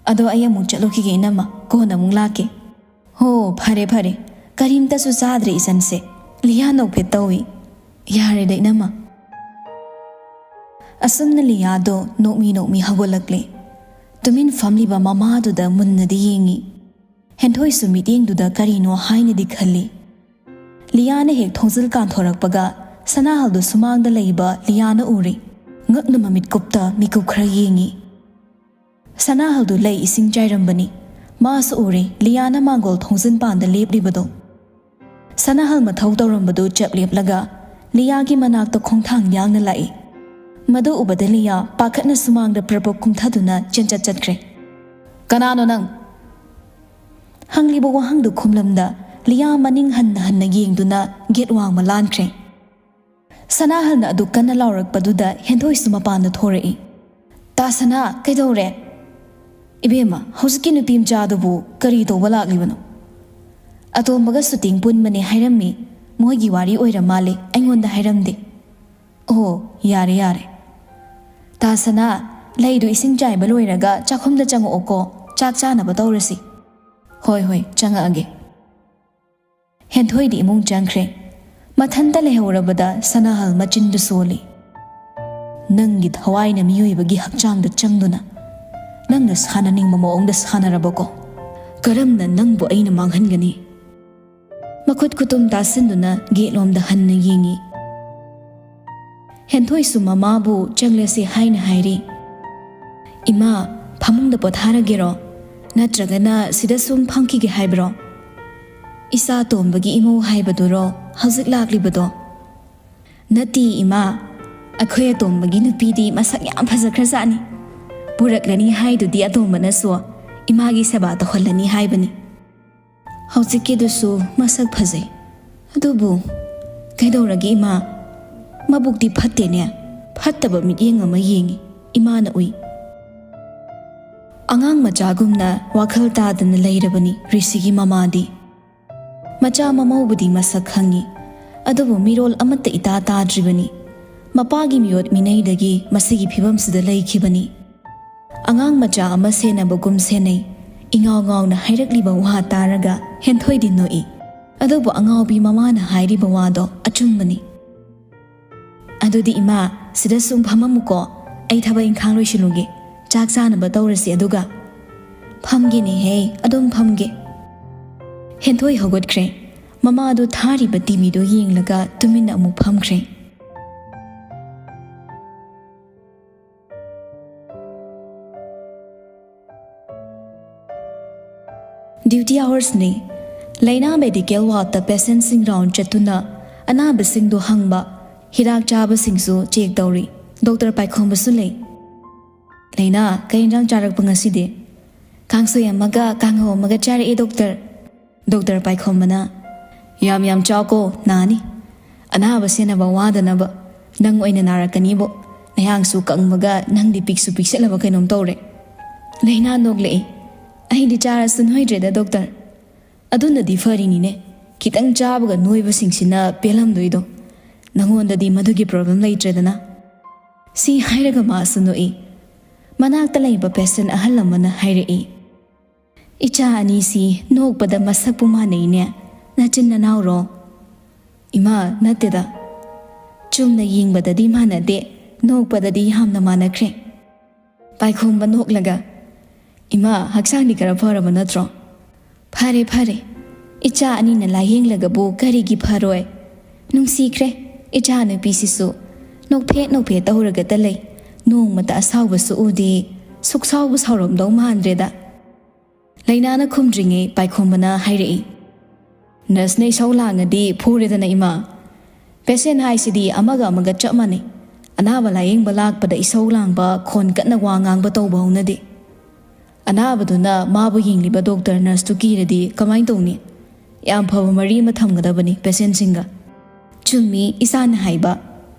ꯑꯗꯣ ꯑꯩ ꯑꯃꯨꯛ ꯆꯠꯂꯨꯈꯤꯒꯦ ꯏꯅꯝꯃ, ꯀꯣꯟꯅ ꯑꯃꯨꯛ ꯂꯥꯛꯀꯦ꯫" "ꯍꯣ, ꯐꯔꯦ ꯐꯔꯦ, ꯀꯔꯤꯝꯇꯁꯨ ꯆꯥꯗ꯭ꯔꯦ ꯏꯆꯟꯁꯦ꯫" ꯂꯤꯌꯥ ꯅꯣꯛꯐꯦꯠ ꯇꯧꯏ꯫ "ꯌꯥꯔꯦꯗ ꯏꯅꯝꯃ꯫" ꯑꯁꯨꯝꯅ ꯂꯤꯌꯥꯗꯣ ꯅꯣꯛꯃꯤ ꯅꯣꯛꯃꯤ ꯍꯧꯒꯠꯂꯛꯂꯦ꯫ ꯇꯨꯃꯤꯟ ꯐꯝꯂꯤꯕ ꯃꯃꯥꯗꯨꯗ ꯃꯨꯟꯅꯗꯤ ꯌꯦꯡꯉꯤ꯫ ꯍꯦꯟꯊꯣꯏꯁꯨ ꯃꯤꯠꯌꯦꯡꯗꯨꯗ ꯀꯔꯤꯅꯣ ꯍꯥꯏꯅꯗꯤ ꯈꯜꯂꯤ꯫ ꯂꯤꯌꯥꯅ ꯍꯦꯛ ꯊꯣꯡꯖꯤꯜ ꯀꯥꯟꯊꯣꯔꯛꯄꯒ ꯁꯅꯥꯍꯜꯗꯨ ꯁꯨꯃꯥꯡꯗ ꯂꯩꯕ ꯂꯤꯌꯥꯅ ꯎꯔꯦ꯫ ꯉꯛꯅ ꯃꯃꯤꯠ ꯀꯨꯞꯇ ꯃꯤꯀꯨꯞ ꯈꯔ ꯌꯦꯡꯉꯤ꯫ ꯁꯅꯥꯍꯜꯗꯨ ꯂꯩ ꯏꯁꯤꯡ ꯆꯥꯏꯔꯝꯕꯅꯤ꯫ ꯃꯥꯁꯨ ꯎꯔꯦ ꯂꯤꯌꯥꯅ ꯃꯥꯡꯒꯣꯜ ꯊꯣꯡꯖꯤꯟ ꯄꯥꯟꯗ ꯂꯦꯞꯂꯤꯕꯗꯣ꯫ ꯁꯅꯥꯍꯜ ꯃꯊꯧ ꯇꯧꯔꯝꯕꯗꯨ ꯆꯞ ꯂꯦꯞꯂꯒ ꯂꯤꯌꯥꯒꯤ ꯃꯅꯥꯛꯇ ꯈꯣꯡꯊꯥꯡ ꯌꯥꯡꯅ ꯂꯥꯛꯏ꯫ ꯃꯗꯨ ꯎꯕꯗ ꯂꯤꯌꯥ ꯄꯥꯈꯠꯅ ꯁꯨꯃꯥꯡꯗ ꯄ꯭ꯔꯄꯛ ꯀꯨꯝꯊꯗꯨꯅ ꯆꯦꯟꯆꯠ ꯆꯠꯈ꯭ꯔꯦ꯫ "ꯀꯅꯥꯅꯣ ꯅꯪ?" ꯍꯪꯂꯤꯕ ꯋꯥꯍꯪꯗꯨ ꯈꯨꯝꯂꯝꯗ ꯂꯤꯌꯥ ꯃꯅꯤꯡ ꯍꯟꯅ ꯍꯟꯅ ꯌꯦꯡꯗꯨꯅ ꯒꯦꯠ ꯋꯥꯡꯃ ꯂꯥꯟꯈ꯭ꯔꯦ꯫ ꯁꯅꯥꯍꯜꯅ ꯑꯗꯨ ꯀꯟꯅ ꯂꯥꯎꯔꯛꯄꯗꯨꯗ ꯍꯦꯟꯊꯣꯏꯁꯨ ꯃꯄꯥꯟꯗ ꯊꯣꯔꯛꯏ꯫ "ꯇꯥ ꯁꯅꯥ, ꯀꯩꯗꯧꯔꯦ?" "ꯏꯕꯦꯝꯃ, ꯍꯧꯖꯤꯛꯀꯤ ꯅꯨꯄꯤ ꯃꯆꯥꯗꯨꯕꯨ ꯀꯔꯤ ꯇꯧꯕ ꯂꯥꯛꯂꯤꯕꯅꯣ?" ꯑꯇꯣꯝꯕꯒ ꯁꯨꯇꯤꯡ ꯄꯨꯟꯕꯅꯦ ꯍꯥꯏꯔꯝꯃꯤ꯫ ꯃꯣꯏꯒꯤ ꯋꯥꯔꯤ ꯑꯣꯏꯔ ꯃꯥꯜꯂꯦ, ꯑꯩꯉꯣꯟꯗ ꯍꯥꯏꯔꯝꯗꯦ꯫ ꯑꯣ, ꯌꯥꯔꯦ, ꯌꯥꯔꯦ꯫ ꯇꯥ ꯁꯅꯥ, ꯂꯩꯗꯨ ꯏꯁꯤꯡ ꯆꯥꯏꯕ ꯂꯣꯏꯔꯒ ꯆꯥꯛꯈꯨꯝꯗ ꯆꯪꯉꯛꯑꯣꯀꯣ, ꯆꯥꯛ ꯆꯥꯅꯕ ꯇꯧꯔꯁꯤ꯫ ꯍꯣꯏ, ꯍꯣꯏ, ꯆꯪꯉꯛꯑꯒꯦ꯫ ꯍꯦꯟꯊꯣꯏꯗꯤ ꯏꯃꯨꯡ ꯆꯪꯈ꯭ꯔꯦ꯫ ꯃꯊꯟꯇ ꯂꯩꯍꯧꯔꯕꯗ ꯁꯅꯥꯍꯜ ꯃꯆꯤꯟꯗꯨ ꯁꯣꯜꯂꯤ꯫ "ꯅꯪꯒꯤ ꯊꯋꯥꯏꯅ ꯃꯤꯑꯣꯏꯕꯒꯤ ꯍꯛꯆꯥꯡꯗ ꯆꯪꯗꯨꯅ ꯅꯪꯅ ꯁꯥꯟꯅꯅꯤꯡꯕ ꯃꯑꯣꯡꯗ ꯁꯥꯟꯅꯔꯕꯀꯣ? ꯀꯔꯝꯅ ꯅꯪꯕꯨ ꯑꯩꯅ ꯃꯥꯡꯍꯟꯒꯅꯤ?" ꯃꯈꯨꯠ ꯈꯨꯇꯨꯝ ꯇꯥꯁꯤꯟꯗꯨꯅ ꯒꯦꯠꯂꯣꯝꯗ ꯍꯟꯅ ꯌꯦꯡꯉꯤ꯫ ꯍꯦꯟꯊꯣꯏꯁꯨ ꯃꯃꯥꯕꯨ ꯆꯪꯂꯁꯤ ꯍꯥꯏꯅ ꯍꯥꯏꯔꯤ꯫ "ꯏꯃꯥ, ꯐꯃꯨꯡꯗ ꯄꯣꯊꯥꯔꯒꯦꯔꯣ? ꯅꯠꯇ꯭ꯔꯒꯅ ꯁꯤꯗ ꯁꯨꯝ ꯐꯝꯈꯤꯒꯦ ꯍꯥꯏꯕ꯭ꯔꯣ?" "ꯏꯆꯥ ꯇꯣꯝꯕꯒꯤ ꯏꯃꯧ ꯍꯥꯏꯕꯗꯨꯔꯣ ꯍꯧꯖꯤꯛ ꯂꯥꯛꯂꯤꯕꯗꯣ?" "ꯅꯠꯇꯦ ꯏꯃꯥ, ꯑꯩꯈꯣꯏ ꯑꯇꯣꯝꯕꯒꯤ ꯅꯨꯄꯤꯗꯤ ꯃꯁꯛ ꯌꯥꯝ ꯐꯖꯈ꯭ꯔꯖꯥꯠꯅꯤ꯫ ꯄꯨꯔꯛꯂꯅꯤ ꯍꯥꯏꯗꯨꯗꯤ ꯑꯇꯣꯝꯕꯅꯁꯨ ꯏꯃꯥꯒꯤ ꯁꯦꯕꯥ ꯇꯧꯍꯜꯂꯅꯤ ꯍꯥꯏꯕꯅꯤ꯫ ꯍꯧꯖꯤꯛꯀꯤꯗꯨꯁꯨ ꯃꯁꯛ ꯐꯖꯩ꯫ ꯑꯗꯨꯕꯨ ꯀꯩꯗꯧꯔꯒꯦ ꯏꯃꯥ? ꯃꯕꯨꯛꯇꯤ ꯐꯠꯇꯦꯅꯦ꯫ ꯐꯠꯇꯕ ꯃꯤꯠꯌꯦꯡ ꯑꯃ ꯌꯦꯡꯉꯤ, ꯏꯃꯥꯅ ꯎꯏ꯫" ꯑꯉꯥꯡ ꯃꯆꯥꯒꯨꯝꯅ ꯋꯥꯈꯜ ꯇꯥꯗꯅ ꯂꯩꯔꯕꯅꯤ ꯔꯤꯁꯤꯒꯤ ꯃꯃꯥꯗꯤ꯫ ꯃꯆꯥ ꯃꯃꯧꯕꯨꯗꯤ ꯃꯁꯛ ꯈꯪꯉꯤ, ꯑꯗꯨꯕꯨ ꯃꯤꯔꯣꯜ ꯑꯃꯠꯇ ꯏꯇꯥ ꯇꯥꯗ꯭ꯔꯤꯕꯅꯤ꯫ ꯃꯄꯥꯒꯤ ꯃꯤꯑꯣꯠ ꯃꯤꯅꯩꯗꯒꯤ ꯃꯁꯤꯒꯤ ꯐꯤꯕꯝꯁꯤꯗ ꯂꯩꯈꯤꯕꯅꯤ꯫ ꯑꯉꯥꯡ ꯃꯆꯥ ꯑꯃ ꯁꯦꯟꯅꯕꯒꯨꯝ ꯁꯦꯟꯅꯩ꯫ ꯏꯉꯥꯎ ꯉꯥꯎꯅ ꯍꯥꯏꯔꯛꯂꯤꯕ ꯋꯥ ꯇꯥꯔꯒ ꯍꯦꯟꯊꯣꯏꯗꯤ ꯅꯣꯛꯏ꯫ ꯑꯗꯨꯕꯨ ꯑꯉꯥꯎꯕꯤ ꯃꯃꯥꯅ ꯍꯥꯏꯔꯤꯕ ꯋꯥꯗꯣ ꯑꯆꯨꯝꯕꯅꯤ꯫ "ꯑꯗꯨꯗꯤ ꯏꯃꯥ, ꯁꯤꯗ ꯁꯨꯝ ꯐꯝꯃꯝꯃꯨꯀꯣ, ꯑꯩ ꯊꯕꯛ ꯏꯪꯈꯥꯡ ꯂꯣꯏꯁꯤꯜꯂꯨꯒꯦ꯫ ꯆꯥꯛ ꯆꯥꯅꯕ ꯇꯧꯔꯁꯤ ꯑꯗꯨꯒ꯫" "ꯐꯝꯒꯦꯅꯦꯍꯦ, ꯑꯗꯨꯝ ꯐꯝꯒꯦ꯫" ꯍꯦꯟꯊꯣꯏ ꯍꯧꯒꯠꯈ꯭ꯔꯦ꯫ ꯃꯃꯥꯗꯨ ꯊꯥꯔꯤꯕ ꯇꯤꯚꯤꯗꯨ ꯌꯦꯡꯂꯒ ꯇꯨꯃꯤꯟꯅ ꯑꯃꯨꯛ ꯐꯝꯈ꯭ꯔꯦ꯫ ꯗ꯭ꯌꯨꯇꯤ ꯑꯋꯥꯔꯁꯅꯤ꯫ ꯂꯩꯅꯥ ꯃꯦꯗꯤꯀꯦꯜ ꯋꯥꯔꯗꯇ ꯄꯦꯁꯦꯟꯁꯤꯡ ꯔꯥꯎꯟ ꯆꯠꯇꯨꯅ ꯑꯅꯥꯕꯁꯤꯡꯗꯨ ꯍꯪꯕ, ꯍꯤꯗꯥꯛ ꯆꯥꯕꯁꯤꯡꯁꯨ ꯆꯦꯛ ꯇꯧꯔꯤ꯫ ꯗꯣꯛꯇꯔ ꯄꯥꯏꯈꯣꯝꯕꯁꯨ ꯂꯩ꯫ "ꯂꯩꯅꯥ, ꯀꯩ ꯏꯟꯖꯥꯡ ꯆꯥꯔꯛꯄ ꯉꯁꯤꯗꯤ?" "ꯀꯥꯡꯁꯣꯏ ꯑꯃꯒ ꯀꯥꯡꯍꯧ ꯑꯃꯒ ꯆꯥꯔꯛꯑꯦ ꯗꯣꯛꯇꯔ꯫" ꯗꯣꯛꯇꯔ ꯄꯥꯏꯈꯣꯝꯕꯅ, "ꯌꯥꯝ ꯌꯥꯝ ꯆꯥꯎꯀꯣ, ꯅꯥꯅꯤ꯫ ꯑꯅꯥꯕ ꯁꯦꯟꯅꯕ ꯋꯥꯗꯅꯕ꯫ ꯅꯪ ꯑꯣꯏꯅ ꯅꯥꯔꯛꯀꯅꯤꯕꯣ꯫ ꯅꯌꯥꯡꯁꯨ ꯀꯪꯕꯒ ꯅꯪꯗꯤ ꯄꯤꯛꯁꯨ ꯄꯤꯛꯁꯜꯂꯕ ꯀꯩꯅꯣꯝ ꯇꯧꯔꯦ꯫" ꯂꯩꯅꯥ ꯅꯣꯛꯂꯛꯏ꯫ "ꯑꯩꯗꯤ ꯆꯥꯔꯁꯨ ꯅꯣꯏꯗ꯭ꯔꯦꯗ ꯗꯣꯛꯇꯔ꯫ "ꯑꯗꯨꯅꯗꯤ ꯐꯔꯤꯅꯤꯅꯦ, ꯈꯤꯇꯪ ꯆꯥꯕꯒ ꯅꯣꯏꯕꯁꯤꯡꯁꯤꯅ ꯄꯦꯜꯂꯝꯗꯣꯏꯗꯣ꯫ ꯅꯪꯉꯣꯟꯗꯗꯤ ꯃꯗꯨꯒꯤ ꯄ꯭ꯔꯣꯕ꯭ꯂꯦꯝ ꯂꯩꯇ꯭ꯔꯦꯗꯅ"꯫ ꯁꯤ ꯍꯥꯏꯔꯒ ꯃꯥꯁꯨ ꯅꯣꯛꯏ꯫ ꯃꯅꯥꯛꯇ ꯂꯩꯕ ꯄꯦꯁꯦꯟ ꯑꯍꯜ ꯑꯃꯅ ꯍꯥꯏꯔꯛꯏ, "ꯏꯆꯥ ꯑꯅꯤꯁꯤ ꯅꯣꯛꯄꯗ ꯃꯁꯛꯄꯨ ꯃꯥꯟꯅꯩꯅꯦ꯫ ꯅꯆꯤꯟ ꯅꯅꯥꯎꯔꯣ?" "ꯏꯃꯥ, ꯅꯠꯇꯦꯗ꯫ ꯆꯨꯝꯅ ꯌꯦꯡꯕꯗꯗꯤ ꯃꯥꯟꯅꯗꯦ, ꯅꯣꯛꯄꯗꯗꯤ ꯌꯥꯝꯅ ꯃꯥꯟꯅꯈ꯭ꯔꯦ"꯫ ꯄꯥꯏꯈꯣꯝꯕ ꯅꯣꯛꯂꯒ, "ꯏꯃꯥ, ꯍꯛꯆꯥꯡꯗꯤ ꯈꯔ ꯐꯔꯕ ꯅꯠꯇ꯭ꯔꯣ?" "ꯐꯔꯦ, ꯐꯔꯦ꯫ ꯏꯆꯥ ꯑꯅꯤꯅ ꯂꯥꯌꯦꯡꯂꯒꯕꯨ ꯀꯔꯤꯒꯤ ꯐꯔꯣꯏ? ꯅꯨꯡꯁꯤꯈ꯭ꯔꯦ꯫ ꯏꯆꯥ ꯅꯨꯄꯤꯁꯤꯁꯨ ꯅꯣꯛꯐꯦꯠ ꯅꯣꯛꯐꯦꯠ ꯇꯧꯔꯒꯇ ꯂꯩ꯫ ꯅꯣꯡꯃꯇ ꯑꯁꯥꯎꯕꯁꯨ ꯎꯗꯦ꯫ ꯁꯨꯛꯁꯥꯎꯕꯨ ꯁꯥꯎꯔꯝꯗꯧ ꯃꯥꯟꯗ꯭ꯔꯦꯗ"꯫ ꯂꯩꯅꯥꯅ ꯈꯨꯝꯗ꯭ꯔꯤꯉꯩ ꯄꯥꯏꯈꯣꯝꯕꯅ ꯍꯥꯏꯔꯛꯏ, "ꯅꯔꯁꯅ ꯏꯁꯧ ꯂꯥꯡꯉꯗꯤ ꯐꯨꯔꯦꯗꯅ, ꯏꯃꯥ꯫ ꯄꯦꯁꯦꯟ ꯍꯥꯏꯁꯤꯗꯤ ꯑꯃꯒ ꯑꯃꯒ ꯆꯞ ꯃꯥꯟꯅꯩ꯫ ꯑꯅꯥꯕ ꯂꯥꯌꯦꯡꯕ ꯂꯥꯛꯄꯗ ꯏꯁꯧ ꯂꯥꯡꯕ, ꯈꯣꯟ ꯀꯟꯅ ꯋꯥ ꯉꯥꯡꯕ ꯇꯧꯕ ꯍꯧꯅꯗꯦ꯫ ꯑꯅꯥꯕꯗꯨꯅ ꯃꯥꯕꯨ ꯌꯦꯡꯂꯤꯕ ꯗꯣꯛꯇꯔ ꯅꯔꯁꯇꯨ ꯀꯤꯔꯗꯤ ꯀꯃꯥꯏꯅ ꯇꯧꯅꯤ? ꯌꯥꯝ ꯐꯕ ꯃꯔꯤ ꯑꯃ ꯊꯝꯒꯗꯕꯅꯤ ꯄꯦꯁꯦꯟꯁꯤꯡꯒ"꯫ "ꯆꯨꯝꯃꯤ ꯏꯆꯥꯅ ꯍꯥꯏꯕ꯫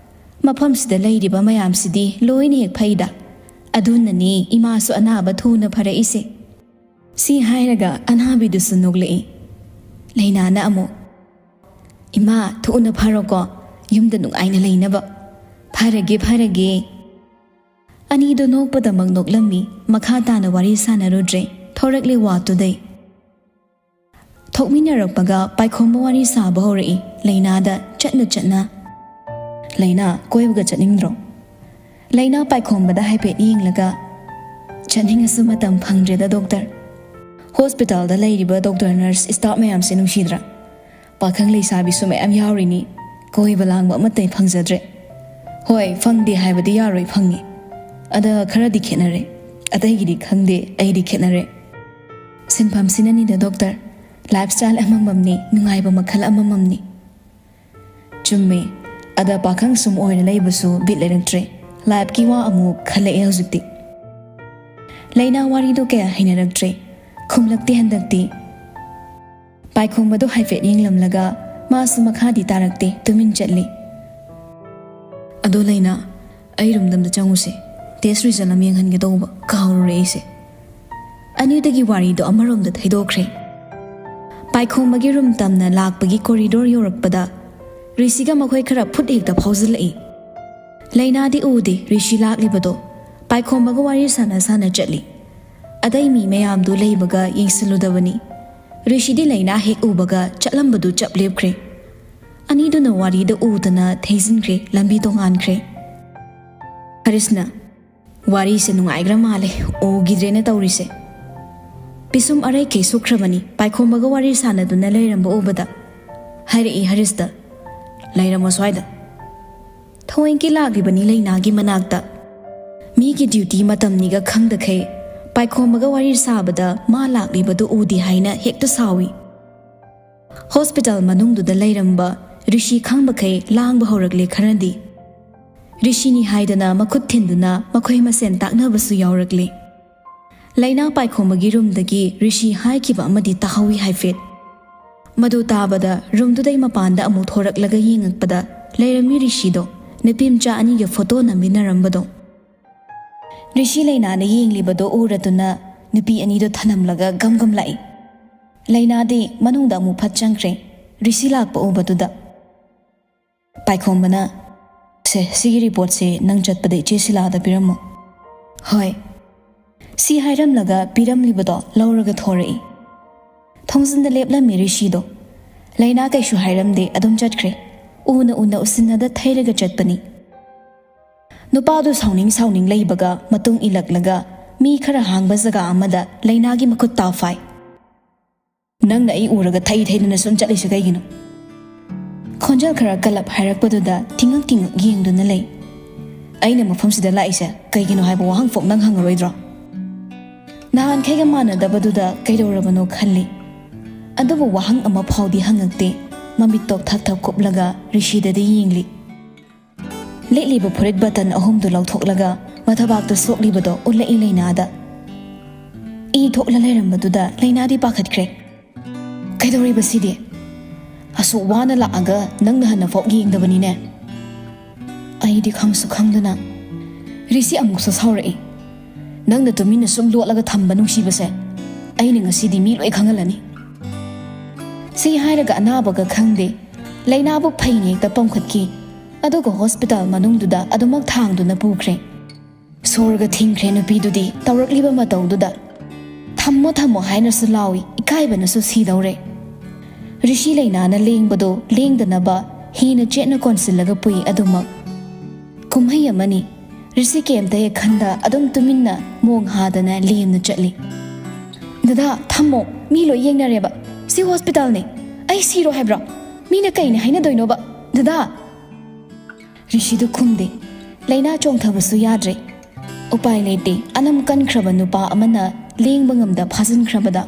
ꯃꯐꯝꯁꯤꯗ ꯂꯩꯔꯤꯕ ꯃꯌꯥꯝꯁꯤꯗꯤ ꯂꯣꯏꯅ ꯍꯦꯛ ꯐꯩꯗ꯫ ꯑꯗꯨꯅꯅꯤ ꯏꯃꯥꯁꯨ ꯑꯅꯥꯕ ꯊꯨꯅ ꯐꯔꯛꯏꯁꯦ"꯫ ꯁꯤ ꯍꯥꯏꯔꯒ ꯑꯅꯥꯕꯤꯗꯨꯁꯨ ꯅꯣꯛꯂꯛꯏ꯫ ꯂꯩꯅꯥꯅ ꯑꯃꯨꯛ, "ꯏꯃꯥ, ꯊꯨꯅ ꯐꯔꯣꯀꯣ꯫ ꯌꯨꯝꯗ ꯅꯨꯡꯉꯥꯏꯅ ꯂꯩꯅꯕ꯫ ꯐꯔꯒꯦ, ꯐꯔꯒꯦ"꯫ ꯑꯅꯤꯗꯣ ꯅꯣꯛꯄꯗꯃꯛ ꯅꯣꯛꯂꯝꯃꯤ꯫ ꯃꯈꯥ ꯇꯥꯅ ꯋꯥꯔꯤ ꯁꯥꯟꯅꯔꯨꯗ꯭ꯔꯦ꯫ ꯊꯣꯔꯛꯂꯦ ꯋꯥꯔꯗꯇꯨꯗꯩ꯫ ꯊꯣꯛꯃꯤꯟꯅꯔꯛꯄꯒ ꯄꯥꯏꯈꯣꯝꯕ ꯋꯥꯔꯤ ꯁꯥꯕ ꯍꯧꯔꯛꯏ꯫ ꯂꯩꯅꯥꯗ ꯆꯠꯅ ꯆꯠꯅ, "ꯂꯩꯅꯥ, ꯀꯣꯏꯕꯒ ꯆꯠꯅꯤꯡꯗ꯭ꯔꯣ?" ꯂꯩꯅꯥ ꯄꯥꯏꯈꯣꯝꯕꯗ ꯍꯥꯏꯐꯦꯠ ꯌꯦꯡꯂꯒ, "ꯆꯠꯅꯤꯡꯉꯁꯨ ꯃꯇꯝ ꯐꯪꯗ꯭ꯔꯦꯗ ꯗꯣꯛꯇꯔ꯫ ꯍꯣꯁꯄꯤꯇꯥꯜꯗ ꯂꯩꯔꯤꯕ ꯗꯣꯛꯇꯔ ꯅꯔꯁ ꯁ꯭ꯇꯥꯐ ꯃꯌꯥꯝꯁꯦ ꯅꯨꯡꯁꯤꯗ꯭ꯔꯥ? ꯄꯥꯈꯪ ꯂꯩꯁꯥꯕꯤꯁꯨ ꯃꯌꯥꯝ ꯌꯥꯎꯔꯤꯅꯤ꯫ ꯀꯣꯏꯕ ꯂꯥꯡꯕ ꯑꯃꯠꯇ ꯐꯪꯖꯗ꯭ꯔꯦ"꯫ "ꯍꯣꯏ, ꯐꯪꯗꯦ ꯍꯥꯏꯕꯗꯤ ꯌꯥꯔꯣꯏ, ꯐꯪꯉꯤ꯫ ꯑꯗ ꯈꯔꯗꯤ ꯈꯦꯠꯅꯔꯦ꯫ ꯑꯇꯩꯒꯤꯗꯤ ꯈꯪꯗꯦ, ꯑꯩꯗꯤ ꯈꯦꯠꯅꯔꯦ꯫ ꯁꯤꯟꯐꯝꯁꯤꯅꯅꯤꯗ ꯗꯣꯛꯇꯔ, ꯂꯥꯏꯐ ꯁ꯭ꯇꯥꯏꯜ ꯑꯃꯃꯝꯅꯤ, ꯅꯨꯡꯉꯥꯏꯕ ꯃꯈꯜ ꯑꯃꯃꯝꯅꯤ"꯫ "ꯆꯨꯝꯃꯦ꯫ ꯑꯗ ꯄꯥꯈꯪ ꯁꯨꯝ ꯑꯣꯏꯔ ꯂꯩꯕꯁꯨ ꯕꯤꯠ ꯂꯩꯔꯛꯇ꯭ꯔꯦ꯫ ꯂꯥꯏꯐꯀꯤ ꯋꯥ ꯑꯃꯨꯛ ꯈꯜꯂꯛꯑꯦ ꯍꯧꯖꯤꯛꯇꯤ"꯫ ꯂꯩꯅꯥ ꯋꯥꯔꯤꯗꯣ ꯀꯌꯥ ꯍꯩꯅꯔꯛꯇ꯭ꯔꯦ꯫ ꯈꯨꯝꯂꯛꯇꯦ ꯍꯟꯗꯛꯇꯤ꯫ ꯄꯥꯏꯈꯣꯝꯕꯗꯣ ꯍꯥꯏꯐꯦꯠ ꯌꯦꯡꯂꯝꯂꯒ ꯃꯥꯁꯨ ꯃꯈꯥꯗꯤ ꯇꯥꯔꯛꯇꯦ, ꯇꯨꯃꯤꯟ ꯆꯠꯂꯤ꯫ "ꯑꯗꯣ ꯂꯩꯅꯥ, ꯑꯩ ꯔꯨꯝꯗ ꯑꯝꯇ ꯆꯪꯉꯨꯁꯦ꯫ ꯇꯦꯁ ꯔꯤꯖꯜ ꯑꯃ ꯌꯦꯡꯍꯟꯒꯦ ꯇꯧꯕ, ꯀꯥꯎꯔꯨꯔꯦ ꯑꯩꯁꯦ"꯫ ꯑꯅꯤꯗꯨꯒꯤ ꯋꯥꯔꯤꯗꯣ ꯑꯃꯔꯣꯝꯗ ꯊꯩꯗꯣꯛꯈ꯭ꯔꯦ꯫ ꯄꯥꯏꯈꯣꯝꯕꯒꯤ ꯔꯨꯝ ꯇꯝꯅ ꯂꯥꯛꯄꯒꯤ ꯀꯣꯔꯤꯗꯣꯔ ꯌꯧꯔꯛꯄꯗ ꯔꯤꯁꯤꯒ ꯃꯈꯣꯏ ꯈꯔ ꯐꯨꯠ ꯍꯦꯛꯇ ꯐꯥꯎꯖꯤꯜꯂꯛꯏ꯫ ꯂꯩꯅꯥꯗꯤ ꯎꯗꯦ ꯔꯤꯁꯤ ꯂꯥꯛꯂꯤꯕꯗꯣ꯫ ꯄꯥꯏꯈꯣꯝꯕꯒ ꯋꯥꯔꯤ ꯁꯥꯟꯅ ꯁꯥꯟꯅ ꯆꯠꯂꯤ꯫ ꯑꯇꯩ ꯃꯤ ꯃꯌꯥꯝꯗꯨ ꯂꯩꯕꯒ ꯌꯦꯡꯁꯤꯜꯂꯨꯗꯕꯅꯤ꯫ ꯔꯤꯁꯤꯗꯤ ꯂꯩꯅꯥ ꯍꯦꯛ ꯎꯕꯒ ꯆꯠꯂꯝꯕꯗꯨ ꯆꯞ ꯂꯦꯞꯈ꯭ꯔꯦ꯫ ꯑꯅꯤꯗꯨꯅ ꯋꯥꯔꯤꯗ ꯎꯗꯅ ꯊꯩꯖꯤꯟꯈ꯭ꯔꯦ, ꯂꯝꯕꯤ ꯇꯣꯉꯥꯟꯈ꯭ꯔꯦ꯫ ꯍꯔꯤꯁꯅ, "ꯋꯥꯔꯤꯁꯦ ꯅꯨꯡꯉꯥꯏꯈ꯭ꯔ ꯃꯥꯜꯂꯦ, ꯎꯈꯤꯗ꯭ꯔꯦꯅ ꯇꯧꯔꯤꯁꯦ꯫ ꯄꯤꯁꯨꯝ ꯑꯔꯩꯈꯩ ꯁꯨꯛꯈ꯭ꯔꯕꯅꯤ, ꯄꯥꯏꯈꯣꯝꯕꯒ ꯋꯥꯔꯤ ꯁꯥꯟꯅꯗꯨꯅ ꯂꯩꯔꯝꯕ ꯎꯕꯗ", ꯍꯥꯏꯔꯛꯏ ꯍꯔꯤꯁꯇ꯫ "ꯂꯩꯔꯝꯃꯣ ꯁ꯭ꯋꯥꯏꯗ꯫ ꯊꯑꯣꯏꯀꯤ ꯂꯥꯛꯂꯤꯕꯅꯤ ꯂꯩꯅꯥꯒꯤ ꯃꯅꯥꯛꯇ꯫ ꯃꯤꯒꯤ ꯗ꯭ꯌꯨꯇꯤ ꯃꯇꯝꯅꯤꯒ ꯈꯪꯗꯈꯩ ꯄꯥꯏꯈꯣꯝꯕꯒ ꯋꯥꯔꯤ ꯁꯥꯕꯗ ꯃꯥ ꯂꯥꯛꯂꯤꯕꯗꯨ ꯎꯗꯦ ꯍꯥꯏꯅ ꯍꯦꯛꯇ ꯁꯥꯎꯏ꯫" ꯍꯣꯁꯄꯤꯇꯥꯜ ꯃꯅꯨꯡꯗꯨꯗ ꯂꯩꯔꯝꯕ ꯔꯤꯁꯤ ꯈꯪꯕꯈꯩ ꯂꯥꯡꯕ ꯍꯧꯔꯛꯂꯦ ꯈꯔꯗꯤ꯫ ꯔꯤꯁꯤꯅꯤ ꯍꯥꯏꯗꯅ ꯃꯈꯨꯠ ꯊꯤꯟꯗꯨꯅ ꯃꯈꯣꯏ ꯃꯁꯦꯟ ꯇꯥꯛꯅꯕꯁꯨ ꯌꯥꯎꯔꯛꯂꯦ꯫ ꯂꯩꯅꯥ ꯄꯥꯏꯈꯣꯝꯕꯒꯤ ꯔꯨꯝꯗꯒꯤ ꯔꯤꯁꯤ ꯍꯥꯏꯈꯤꯕ ꯑꯃꯗꯤ ꯇꯥꯍꯧꯏ ꯍꯥꯏꯐꯦꯠ꯫ ꯃꯗꯨ ꯇꯥꯕꯗ ꯔꯨꯝꯗꯨꯗꯩ ꯃꯄꯥꯟꯗ ꯑꯃꯨꯛ ꯊꯣꯔꯛꯂꯒ ꯌꯦꯡꯉꯛꯄꯗ ꯂꯩꯔꯝꯃꯤ ꯔꯤꯁꯤꯗꯣ, ꯅꯨꯄꯤ ꯃꯆꯥ ꯑꯅꯤꯒ ꯐꯣꯇꯣ ꯅꯝꯃꯤꯟꯅꯔꯝꯕꯗꯣ꯫ ꯔꯤꯁꯤ ꯂꯩꯅꯥꯅ ꯌꯦꯡꯂꯤꯕꯗꯣ ꯎꯔꯗꯨꯅ ꯅꯨꯄꯤ ꯑꯅꯤꯗꯣ ꯊꯅꯝꯂꯒ ꯒꯝ ꯒꯝ ꯂꯥꯛꯏ꯫ ꯂꯩꯅꯥꯗꯤ ꯃꯅꯨꯡꯗ ꯑꯃꯨꯛ ꯐꯠ ꯆꯪꯈ꯭ꯔꯦ, ꯔꯤꯁꯤ ꯂꯥꯛꯄ ꯎꯕꯗꯨꯗ꯫ ꯄꯥꯏꯈꯣꯝꯕꯅ, "ꯁꯦ, ꯁꯤꯒꯤ ꯔꯤꯄꯣꯔꯠꯁꯦ ꯅꯪ ꯆꯠꯄꯗ ꯏꯆꯦ ꯁꯤꯂꯥꯗ ꯄꯤꯔꯝꯃꯣ꯫" "ꯍꯣꯏ꯫" ꯁꯤ ꯍꯥꯏꯔꯝꯂꯒ ꯄꯤꯔꯝꯂꯤꯕꯗꯣ ꯂꯧꯔꯒ ꯊꯣꯔꯛꯏ꯫ ꯊꯣꯡꯖꯤꯟꯗ ꯂꯦꯞꯂꯝꯃꯤ ꯔꯤꯁꯤꯗꯣ꯫ ꯂꯩꯅꯥ ꯀꯩꯁꯨ ꯍꯥꯏꯔꯝꯗꯦ, ꯑꯗꯨꯝ ꯆꯠꯈ꯭ꯔꯦ꯫ ꯎꯅ ꯎꯅ ꯎꯁꯤꯟꯅꯗ ꯊꯩꯔꯒ ꯆꯠꯄꯅꯤ꯫ ꯅꯨꯄꯥꯗꯨ ꯁꯥꯎꯅꯤꯡ ꯁꯥꯎꯅꯤꯡ ꯂꯩꯕꯒ ꯃꯇꯨꯡ ꯏꯜꯂꯛꯂꯒ ꯃꯤ ꯈꯔ ꯍꯥꯡꯕ ꯖꯒꯥ ꯑꯃꯗ ꯂꯩꯅꯥꯒꯤ ꯃꯈꯨꯠ ꯇꯥꯎ ꯐꯥꯏ꯫ "ꯅꯪꯅ ꯑꯩ ꯎꯔꯒ ꯊꯩ ꯊꯩꯗꯨꯅ ꯁꯨꯝ ꯆꯠꯂꯤꯁꯦ ꯀꯩꯒꯤꯅꯣ?" ꯈꯣꯟꯖꯦꯜ ꯈꯔ ꯀꯜꯂꯞ ꯍꯥꯏꯔꯛꯄꯗꯨꯗ ꯇꯤꯡꯉꯛ ꯇꯤꯡꯉꯛ ꯌꯦꯡꯗꯨꯅ ꯂꯩ꯫ "ꯑꯩꯅ ꯃꯐꯝꯁꯤꯗ ꯂꯥꯛꯏꯁꯦ ꯀꯩꯒꯤꯅꯣ ꯍꯥꯏꯕ ꯋꯥꯍꯪ ꯐꯥꯎ ꯅꯪ ꯍꯪꯉꯔꯣꯏꯗ꯭ꯔꯣ?" ꯅꯍꯥꯟꯈꯩꯒ ꯃꯥꯟꯅꯗꯕꯗꯨꯗ ꯀꯩꯗꯧꯔꯕꯅꯣ ꯈꯜꯂꯤ꯫ ꯑꯗꯨꯕꯨ ꯋꯥꯍꯪ ꯑꯃ ꯐꯥꯎꯗꯤ ꯍꯪꯉꯛꯇꯦ꯫ ꯃꯃꯤꯠꯇꯣ ꯊꯛ ꯊꯛ ꯀꯨꯞꯂꯒ ꯔꯤꯁꯤꯗꯗꯤ ꯌꯦꯡꯂꯤ꯫ ꯂꯤꯠꯂꯤꯕ ꯐꯨꯔꯤꯠ ꯕꯇꯟ ꯑꯍꯨꯝꯗꯨ ꯂꯧꯊꯣꯛꯂꯒ ꯃꯊꯕꯥꯛꯇ ꯁꯣꯛꯂꯤꯕꯗꯣ ꯎꯠꯂꯛꯏ ꯂꯩꯅꯥꯗ꯫ ꯏ ꯊꯣꯛꯂ ꯂꯩꯔꯝꯕꯗꯨꯗ ꯂꯩꯅꯥꯗꯤ ꯄꯥꯈꯠꯈ꯭ꯔꯦ꯫ "ꯀꯩꯗꯧꯔꯤꯕ ꯁꯤꯗꯤ? ꯑꯁꯨꯛ ꯋꯥꯅ ꯂꯥꯛꯑꯒ ꯅꯪꯅ ꯍꯟꯅ ꯐꯥꯎ ꯌꯦꯡꯗꯕꯅꯤꯅꯦ?" ꯑꯩꯗꯤ ꯈꯪꯁꯨ ꯈꯪꯗꯅ꯫ ꯔꯤꯁꯤ ꯑꯃꯨꯛꯁꯨ ꯁꯥꯎꯔꯛꯏ꯫ "ꯅꯪꯅ ꯇꯨꯃꯤꯟꯅ ꯁꯨꯝ ꯂꯣꯠꯂꯒ ꯊꯝꯕ ꯅꯨꯡꯁꯤꯕꯁꯦ ꯑꯩꯅ ꯉꯁꯤꯗꯤ ꯃꯤ ꯂꯣꯏ ꯈꯪꯍꯜꯂꯅꯤ꯫" ꯁꯤ ꯍꯥꯏꯔꯒ ꯑꯅꯥꯕꯒ ꯈꯪꯗꯦ, ꯂꯩꯅꯥꯕꯨ ꯐꯩꯅ ꯍꯦꯛꯇ ꯄꯝꯈꯠꯈꯤ꯫ ꯑꯗꯨꯒ ꯍꯣꯁꯄꯤꯇꯥꯜ ꯃꯅꯨꯡꯗꯨꯗ ꯑꯗꯨꯃꯛ ꯊꯥꯡꯗꯨꯅ ꯄꯨꯈ꯭ꯔꯦ꯫ ꯁꯣꯔꯒ ꯊꯤꯡꯈ꯭ꯔꯦ ꯅꯨꯄꯤꯗꯨꯗꯤ ꯇꯧꯔꯛꯂꯤꯕ ꯃꯇꯧꯗꯨꯗ꯫ "ꯊꯝꯃꯣ ꯊꯝꯃꯣ" ꯍꯥꯏꯅꯁꯨ ꯂꯥꯎꯏ, ꯏꯀꯥꯏꯕꯅꯁꯨ ꯁꯤꯗꯧꯔꯦ꯫ ꯔꯤꯁꯤ ꯂꯩꯅꯥꯅ ꯂꯦꯡꯕꯗꯣ ꯂꯦꯡꯗꯅꯕ ꯍꯦꯟꯅ ꯆꯦꯠꯅ ꯀꯣꯟꯁꯤꯜꯂꯒ ꯄꯨꯏ ꯑꯗꯨꯃꯛ꯫ ꯀꯨꯝꯍꯩ ꯑꯃꯅꯤ꯫ ꯔꯤꯁꯤ ꯀꯩꯝꯇ ꯍꯦꯛ ꯈꯟꯗ ꯑꯗꯨꯝ ꯇꯨꯃꯤꯟꯅ ꯃꯣꯡ ꯍꯥꯗꯅ ꯂꯦꯝꯅ ꯆꯠꯂꯤ꯫ "ꯗꯗꯥ, ꯊꯝꯃꯣ, ꯃꯤ ꯂꯣꯏ ꯌꯦꯡꯅꯔꯦꯕ꯫ ꯁꯤ ꯍꯣꯁꯄꯤꯇꯥꯜꯅꯦ꯫ ꯑꯩ ꯁꯤꯔꯣ ꯍꯥꯏꯕ꯭ꯔꯣ? ꯃꯤꯅ ꯀꯩꯅꯤ ꯍꯥꯏꯅꯗꯣꯏꯅꯣꯕ? ꯗꯗꯥ!" ꯔꯤꯁꯤꯗꯨ ꯈꯨꯝꯗꯦ꯫ ꯂꯩꯅꯥ ꯆꯣꯡꯊꯕꯁꯨ ꯌꯥꯗ꯭ꯔꯦ꯫ ꯎꯄꯥꯏ ꯂꯩꯇꯦ, ꯑꯅꯝ ꯀꯟꯈ꯭ꯔꯕ ꯅꯨꯄꯥ ꯑꯃꯅ ꯂꯦꯡꯕ ꯉꯝꯗ ꯐꯥꯖꯤꯟꯈ꯭ꯔꯕꯗ꯫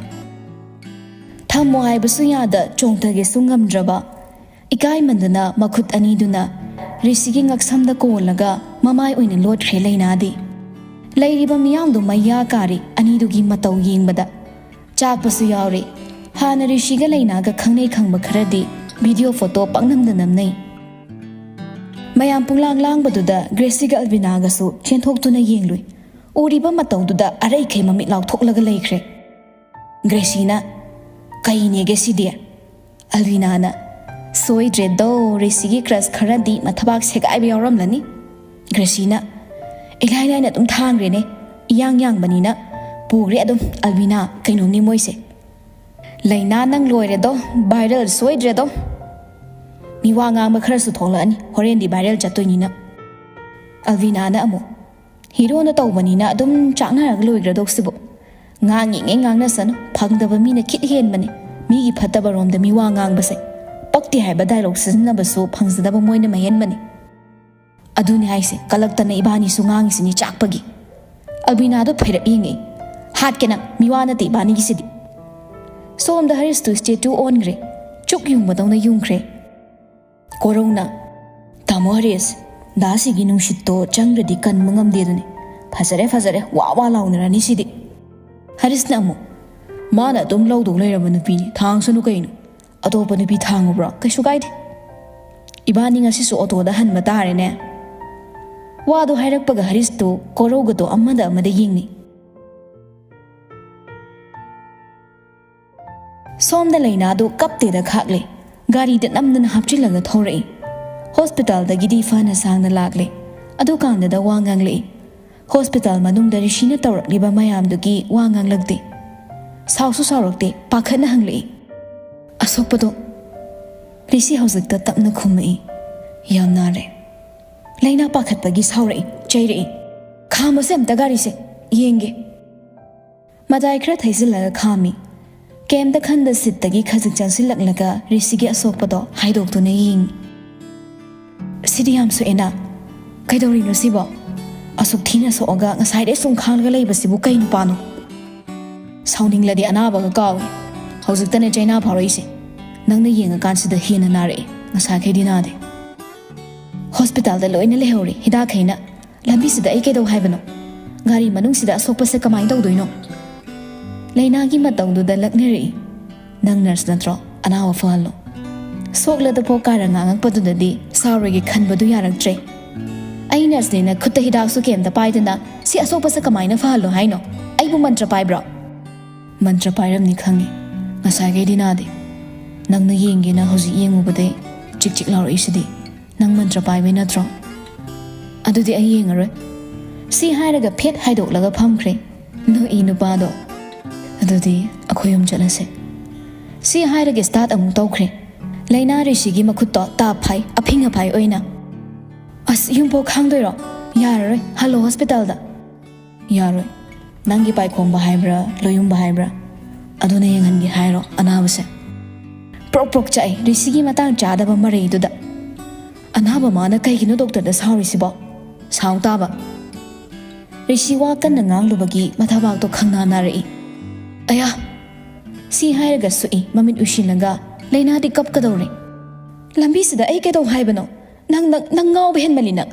ꯊꯝꯃꯣ ꯍꯥꯏꯕꯁꯨ ꯌꯥꯗ ꯆꯣꯡꯊꯒꯦꯁꯨ ꯉꯝꯗ꯭ꯔꯕ꯫ ꯏꯀꯥꯏꯃꯟꯗꯅ ꯃꯈꯨꯠ ꯑꯅꯤꯗꯨꯅ ꯔꯤꯁꯤꯒꯤ ꯉꯛꯁꯝꯗ ꯀꯣꯜꯂꯒ ꯃꯃꯥꯏ ꯑꯣꯏꯅ ꯂꯣꯠꯈ꯭ꯔꯦ ꯂꯩꯅꯥꯗꯤ꯫ ꯂꯩꯔꯤꯕ ꯃꯤꯌꯥꯝꯗꯨ ꯃꯩꯌꯥ ꯀꯥꯔꯤ ꯑꯅꯤꯗꯨꯒꯤ ꯃꯇꯧ ꯌꯦꯡꯕꯗ꯫ ꯆꯥꯛꯄꯁꯨ ꯌꯥꯎꯔꯦ꯫ ꯍꯥꯟꯅ ꯔꯤꯁꯤꯒ ꯂꯩꯅꯥꯒ ꯈꯪꯅꯩ ꯈꯪꯕ ꯈꯔꯗꯤ ꯚꯤꯗꯤꯑꯣ ꯐꯣꯇꯣ ꯄꯪꯅꯝꯗ ꯅꯝꯅꯩ꯫ ꯃꯌꯥꯝ ꯄꯨꯡꯂꯥꯡ ꯂꯥꯡꯕꯗꯨꯗ ꯒ꯭ꯔꯦꯁꯤꯒ ꯑꯜꯕꯤꯅꯥꯒꯁꯨ ꯆꯦꯟꯊꯣꯛꯇꯨꯅ ꯌꯦꯡꯂꯨꯏ꯫ ꯎꯔꯤꯕ ꯃꯇꯧꯗꯨꯗ ꯑꯔꯩꯈꯩ ꯃꯃꯤꯠ ꯂꯥꯎꯊꯣꯛꯂꯒ ꯂꯩꯈ꯭ꯔꯦ꯫ ꯒ꯭ꯔꯦꯁꯤꯅ, "ꯀꯩꯅꯦꯒꯦ ꯁꯤꯗꯤ?" ꯑꯜꯕꯤꯅꯥꯅ, "ꯁꯣꯏꯗ꯭ꯔꯦꯗꯣ, ꯔꯤꯁꯤꯒꯤ ꯀ꯭ꯔꯁ ꯈꯔꯗꯤ ꯃꯊꯕꯥꯛ ꯁꯦꯒꯥꯏꯕ ꯌꯥꯎꯔꯝꯂꯅꯤ꯫" ꯒ꯭ꯔꯦꯁꯤꯅ, "ꯏꯂꯥꯏ ꯂꯥꯏꯅ ꯑꯗꯨꯝ ꯊꯥꯡꯈ꯭ꯔꯦꯅꯦ, ꯏꯌꯥꯡ ꯌꯥꯡꯕꯅꯤꯅ ꯄꯨꯈ꯭ꯔꯦ ꯑꯗꯨꯝ꯫ ꯑꯜꯕꯤꯅꯥ, ꯀꯩꯅꯣꯝꯅꯤ ꯃꯣꯏꯁꯦ꯫ ꯂꯩꯅꯥ, ꯅꯪ ꯂꯣꯏꯔꯦꯗꯣ, ꯚꯥꯏꯔꯦꯜ ꯁꯣꯏꯗ꯭ꯔꯦꯗꯣ꯫ ꯃꯤ ꯋꯥ ꯉꯥꯡꯕ ꯈꯔꯁꯨ ꯊꯣꯛꯂꯛꯑꯅꯤ, ꯍꯣꯔꯦꯟꯗꯤ ꯚꯥꯏꯔꯦꯜ ꯆꯠꯇꯣꯏꯅꯤꯅ꯫" ꯑꯜꯕꯤꯅꯥꯅ ꯑꯃꯨꯛ, "ꯍꯤꯔꯣꯅ ꯇꯧꯕꯅꯤꯅ ꯑꯗꯨꯝ ꯆꯥꯛꯅꯔꯒ ꯂꯣꯏꯈ꯭ꯔꯗꯧꯁꯤꯕꯨ꯫ ꯉꯥꯡꯉꯤꯉꯩ ꯉꯥꯡꯅꯁꯅꯨ, ꯐꯪꯗꯕ ꯃꯤꯅ ꯈꯤꯠ ꯍꯦꯟꯕꯅꯤ꯫ ꯃꯤꯒꯤ ꯐꯠꯇꯕꯔꯣꯝꯗ ꯃꯤ ꯋꯥ ꯉꯥꯡꯕꯁꯦ꯫ ꯄꯛꯇꯦ ꯍꯥꯏꯕ ꯗꯥꯏꯂꯣꯛ ꯁꯤꯖꯤꯟꯅꯕꯁꯨ ꯐꯪꯖꯗꯕ ꯃꯣꯏꯅ ꯃꯍꯦꯟꯕꯅꯤ꯫" ꯑꯗꯨꯅꯤ ꯍꯥꯏꯁꯦ, ꯀꯂꯛꯇꯅ ꯏꯕꯥꯅꯤꯁꯨ ꯉꯥꯡꯉꯤꯁꯤꯅꯤ ꯆꯥꯛꯄꯒꯤ꯫ ꯑꯜꯕꯤꯅꯥꯗꯣ ꯐꯩꯔꯞ ꯌꯦꯡꯉꯛꯏ꯫ "ꯍꯥꯠꯀꯦ ꯅꯪ, ꯃꯤꯋꯥ ꯅꯠꯇꯦ ꯏꯕꯥꯅꯤꯒꯤꯁꯤꯗꯤ꯫" ꯁꯣꯝꯗ ꯍꯔꯤꯁꯇꯨ ꯁ꯭ꯇꯦꯆꯨ ꯑꯣꯟꯈ꯭ꯔꯦ꯫ ꯆꯨꯛ ꯌꯨꯡꯕꯗꯧꯅ ꯌꯨꯡꯈ꯭ꯔꯦ꯫ ꯀꯣꯔꯧꯅ, "ꯇꯥꯃꯣ ꯍꯔꯤꯁ, ꯗꯥꯁꯤꯒꯤ ꯅꯨꯡꯁꯤꯠꯇꯣ ꯆꯪꯗ꯭ꯔꯗꯤ ꯀꯟꯕ ꯉꯝꯗꯦꯗꯨꯅꯤ꯫ ꯐꯖꯔꯦ, ꯐꯖꯔꯦ, ꯋꯥ ꯋꯥ ꯂꯥꯎꯅꯔꯅꯤ ꯁꯤꯗꯤ꯫" ꯍꯔꯤꯁꯅ ꯑꯃꯨꯛ, "ꯃꯥꯅ ꯑꯗꯨꯝ ꯂꯧꯗꯧ ꯂꯩꯔꯕ ꯅꯨꯄꯤꯅꯤ, ꯊꯥꯡꯁꯅꯨ ꯀꯩꯅꯣ꯫ ꯑꯇꯣꯞꯄ ꯅꯨꯄꯤ ꯊꯥꯡꯉꯨꯕ꯭ꯔꯣ? ꯀꯩꯁꯨ ꯀꯥꯏꯗꯦ꯫ ꯏꯕꯥꯅꯤ ꯉꯁꯤꯁꯨ ꯑꯣꯇꯣꯗ ꯍꯟꯕ ꯇꯥꯔꯦꯅꯦ꯫" ꯋꯥꯗꯣ ꯍꯥꯏꯔꯛꯄꯒ ꯍꯔꯤꯁꯇꯨ ꯀꯣꯔꯧꯒꯗꯣ ꯑꯃꯗ ꯑꯃꯗ ꯌꯦꯡꯅꯩ꯫ ꯁꯣꯝꯗ ꯂꯩꯅꯥꯗꯨ ꯀꯞꯇꯦꯗ ꯈꯥꯛꯂꯦ꯫ ꯒꯥꯔꯤꯗ ꯅꯝꯗꯅ ꯍꯥꯞꯆꯤꯜꯂꯒ ꯊꯧꯔꯛꯏ꯫ ꯍꯣꯁꯄꯤꯇꯥꯜꯗꯒꯤꯗꯤ ꯐꯅ ꯁꯥꯡꯅ ꯂꯥꯛꯂꯦ꯫ ꯑꯗꯨꯀꯥꯟꯗꯗ ꯋꯥ ꯉꯥꯡꯂꯛꯏ꯫ ꯍꯣꯁꯄꯤꯇꯥꯜ ꯃꯅꯨꯡꯗ ꯔꯤꯁꯤꯅ ꯇꯧꯔꯛꯂꯤꯕ ꯃꯌꯥꯝꯗꯨꯒꯤ ꯋꯥ ꯉꯥꯡꯂꯛꯇꯦ꯫ ꯁꯥꯎꯁꯨ ꯁꯥꯎꯔꯛꯇꯦ, ꯄꯥꯈꯠꯅ ꯍꯪꯂꯛꯏ꯫ "ꯑꯁꯣꯛꯄꯗꯣ?" ꯔꯤꯁꯤ ꯍꯧꯖꯤꯛꯇ ꯇꯞꯅ ꯈꯨꯝꯃꯛꯏ꯫ "ꯌꯥꯝ ꯅꯥꯔꯦ꯫" ꯂꯩꯅꯥ ꯄꯥꯈꯠꯄꯒꯤ ꯁꯥꯎꯔꯛꯏ, ꯆꯩꯔꯛꯏ꯫ "ꯈꯥꯝꯃꯁꯦ ꯑꯝꯇ ꯒꯥꯔꯤꯁꯦ, ꯌꯦꯡꯒꯦ꯫" ꯃꯇꯥꯏ ꯈꯔ ꯊꯩꯖꯤꯜꯂꯒ ꯈꯥꯝꯃꯤ꯫ ꯀꯩꯝꯇ ꯈꯟꯗ ꯁꯤꯠꯇꯒꯤ ꯈꯖꯤꯛ ꯆꯪꯁꯤꯜꯂꯛꯂꯒ ꯔꯤꯁꯤꯒꯤ ꯑꯁꯣꯛꯄꯗꯣ ꯍꯥꯏꯗꯣꯛꯇꯨꯅ ꯌꯦꯡꯉꯤ꯫ "ꯁꯤꯗꯤ ꯌꯥꯝ ꯁꯣꯛꯑꯦꯅ꯫ ꯀꯩꯗꯧꯔꯤꯅꯣ ꯁꯤꯕꯣ? ꯑꯁꯨꯛ ꯊꯤꯅ ꯁꯣꯛꯑꯒ ꯉꯁꯥꯏꯗꯩ ꯁꯨꯝ ꯈꯥꯡꯂꯒ ꯂꯩꯕꯁꯤꯕꯨ ꯀꯩ ꯅꯨꯄꯥꯅꯣ?" "ꯁꯥꯎꯅꯤꯡꯂꯗꯤ ꯑꯅꯥꯕꯒ ꯀꯥꯎꯏ꯫ ꯍꯧꯖꯤꯛꯇꯅꯦ ꯆꯩꯅꯥ ꯐꯥꯎꯔꯛꯏꯁꯦ꯫ ꯅꯪꯅ ꯌꯦꯡꯉꯀꯥꯟꯁꯤꯗ ꯍꯦꯟꯅ ꯅꯥꯔꯛꯑꯦ, ꯉꯁꯥꯏꯈꯩꯗꯤ ꯅꯥꯗꯦ꯫" "ꯍꯣꯁꯄꯤꯇꯥꯜꯗ ꯂꯣꯏꯅ ꯂꯩꯍꯧꯔꯦ ꯍꯤꯗꯥꯛꯈꯩꯅ꯫ ꯂꯝꯕꯤꯁꯤꯗ ꯑꯩ ꯀꯩꯗꯧ ꯍꯥꯏꯕꯅꯣ? ꯒꯥꯔꯤ ꯃꯅꯨꯡꯁꯤꯗ ꯑꯁꯣꯛꯄꯁꯦ ꯀꯃꯥꯏꯅ ꯇꯧꯗꯣꯏꯅꯣ?" ꯂꯩꯅꯥꯒꯤ ꯃꯇꯧꯗꯨꯗ ꯂꯛꯅꯔꯛꯏ꯫ "ꯅꯪ ꯅꯔꯁ ꯅꯠꯇ꯭ꯔꯣ? ꯑꯅꯥꯕ ꯐꯍꯜꯂꯣ꯫" ꯁꯣꯛꯂꯗ ꯄꯣꯛ ꯀꯥꯏꯔ ꯉꯥꯡꯉꯛꯄꯗꯨꯗꯗꯤ ꯁꯥꯎꯔꯣꯏꯒꯦ ꯈꯟꯕꯗꯨ ꯌꯥꯔꯛꯇ꯭ꯔꯦ꯫ "ꯑꯩ ꯅꯔꯁꯅꯦꯅ ꯈꯨꯠꯇ ꯍꯤꯗꯥꯛꯁꯨ ꯀꯩꯝꯇ ꯄꯥꯏꯗꯅ ꯁꯤ ꯑꯁꯣꯛꯄꯁꯦ ꯀꯃꯥꯏꯅ ꯐꯍꯜꯂꯣ ꯍꯥꯏꯅꯣ? ꯑꯩꯕꯨ ꯃꯟꯇ꯭ꯔ ꯄꯥꯏꯕ꯭ꯔꯣ?" "ꯃꯟꯇ꯭ꯔ ꯄꯥꯏꯔꯝꯅꯤ ꯈꯪꯉꯤ꯫ ꯉꯁꯥꯏꯈꯩꯗꯤ ꯅꯥꯗꯦ꯫ ꯅꯪꯅ ꯌꯦꯡꯒꯦꯅ ꯍꯧꯖꯤꯛ ꯌꯦꯡꯉꯨꯕꯗꯩ ꯆꯤꯛ ꯆꯤꯛ ꯂꯥꯎꯔꯛꯏꯁꯤꯗꯤ꯫ ꯅꯪ ꯃꯟꯇ꯭ꯔ ꯄꯥꯏꯕꯩ ꯅꯠꯇ꯭ꯔꯣ? ꯑꯗꯨꯗꯤ ꯑꯩ ꯌꯦꯡꯉꯔꯣꯏ꯫" ꯁꯤ ꯍꯥꯏꯔꯒ ꯐꯦꯠ ꯍꯥꯏꯗꯣꯛꯂꯒ ꯐꯝꯈ꯭ꯔꯦ꯫ ꯅꯣꯛꯏ ꯅꯨꯄꯥꯗꯣ꯫ "ꯑꯗꯨꯗꯤ ꯑꯩꯈꯣꯏ ꯌꯨꯝ ꯆꯠꯂꯁꯦ꯫" ꯁꯤ ꯍꯥꯏꯔꯒ ꯁ꯭ꯇꯥꯔꯠ ꯑꯃꯨꯛ ꯇꯧꯈ꯭ꯔꯦ꯫ ꯂꯩꯅꯥ ꯔꯤꯁꯤꯒꯤ ꯃꯈꯨꯠꯇꯣ ꯇꯥꯞ ꯐꯥꯏ, ꯑꯐꯤꯡ ꯑꯐꯥꯏ ꯑꯣꯏꯅ꯫ "ꯑꯁ, ꯌꯨꯝꯐꯥꯎ ꯈꯥꯡꯗꯣꯏꯔꯣ? ꯌꯥꯔꯔꯣꯏ, ꯍꯜꯂꯣ ꯍꯣꯁꯄꯤꯇꯥꯜꯗ꯫" "ꯌꯥꯔꯣꯏ꯫ ꯅꯪꯒꯤ ꯄꯥꯏꯈꯣꯝꯕ ꯍꯥꯏꯕ꯭ꯔꯥ, ꯂꯣꯌꯨꯝꯕ ꯍꯥꯏꯕ꯭ꯔꯥ, ꯑꯗꯨꯅ ꯌꯦꯡꯍꯟꯒꯦ ꯍꯥꯏꯔꯣ ꯑꯅꯥꯕꯁꯦ?" ꯄ꯭ꯔꯣꯛ ꯄ꯭ꯔꯣꯛ ꯆꯥꯛꯏ ꯔꯤꯁꯤꯒꯤ ꯃꯇꯥꯡ ꯆꯥꯗꯕ ꯃꯔꯩꯗꯨꯗ꯫ "ꯑꯅꯥꯕ ꯃꯥꯅ ꯀꯩꯒꯤꯅꯣ ꯗꯣꯛꯇꯔꯗ ꯁꯥꯎꯔꯤꯁꯤꯕꯣ? ꯁꯥꯎ ꯇꯥꯕ꯫" ꯔꯤꯁꯤ ꯋꯥ ꯀꯟꯅ ꯉꯥꯡꯂꯨꯕꯒꯤ ꯃꯊꯕꯥꯛꯇꯣ ꯈꯪꯅꯥ ꯅꯥꯔꯛꯏ꯫ "ꯑꯌꯥ!" ꯁꯤ ꯍꯥꯏꯔꯒ ꯁꯨꯛꯏ ꯃꯃꯤꯠ ꯎꯏꯁꯤꯜꯂꯒ꯫ "ꯂꯩꯅꯥꯗꯤ ꯀꯞꯀꯗꯧꯔꯦ꯫ ꯂꯝꯕꯤꯁꯤꯗ ꯑꯩ ꯀꯩꯗꯧ ꯍꯥꯏꯕꯅꯣ? ꯅꯪ, ꯅꯪ, ꯅꯪ ꯉꯥꯎꯕ ꯍꯦꯟꯃꯜꯂꯤ ꯅꯪ꯫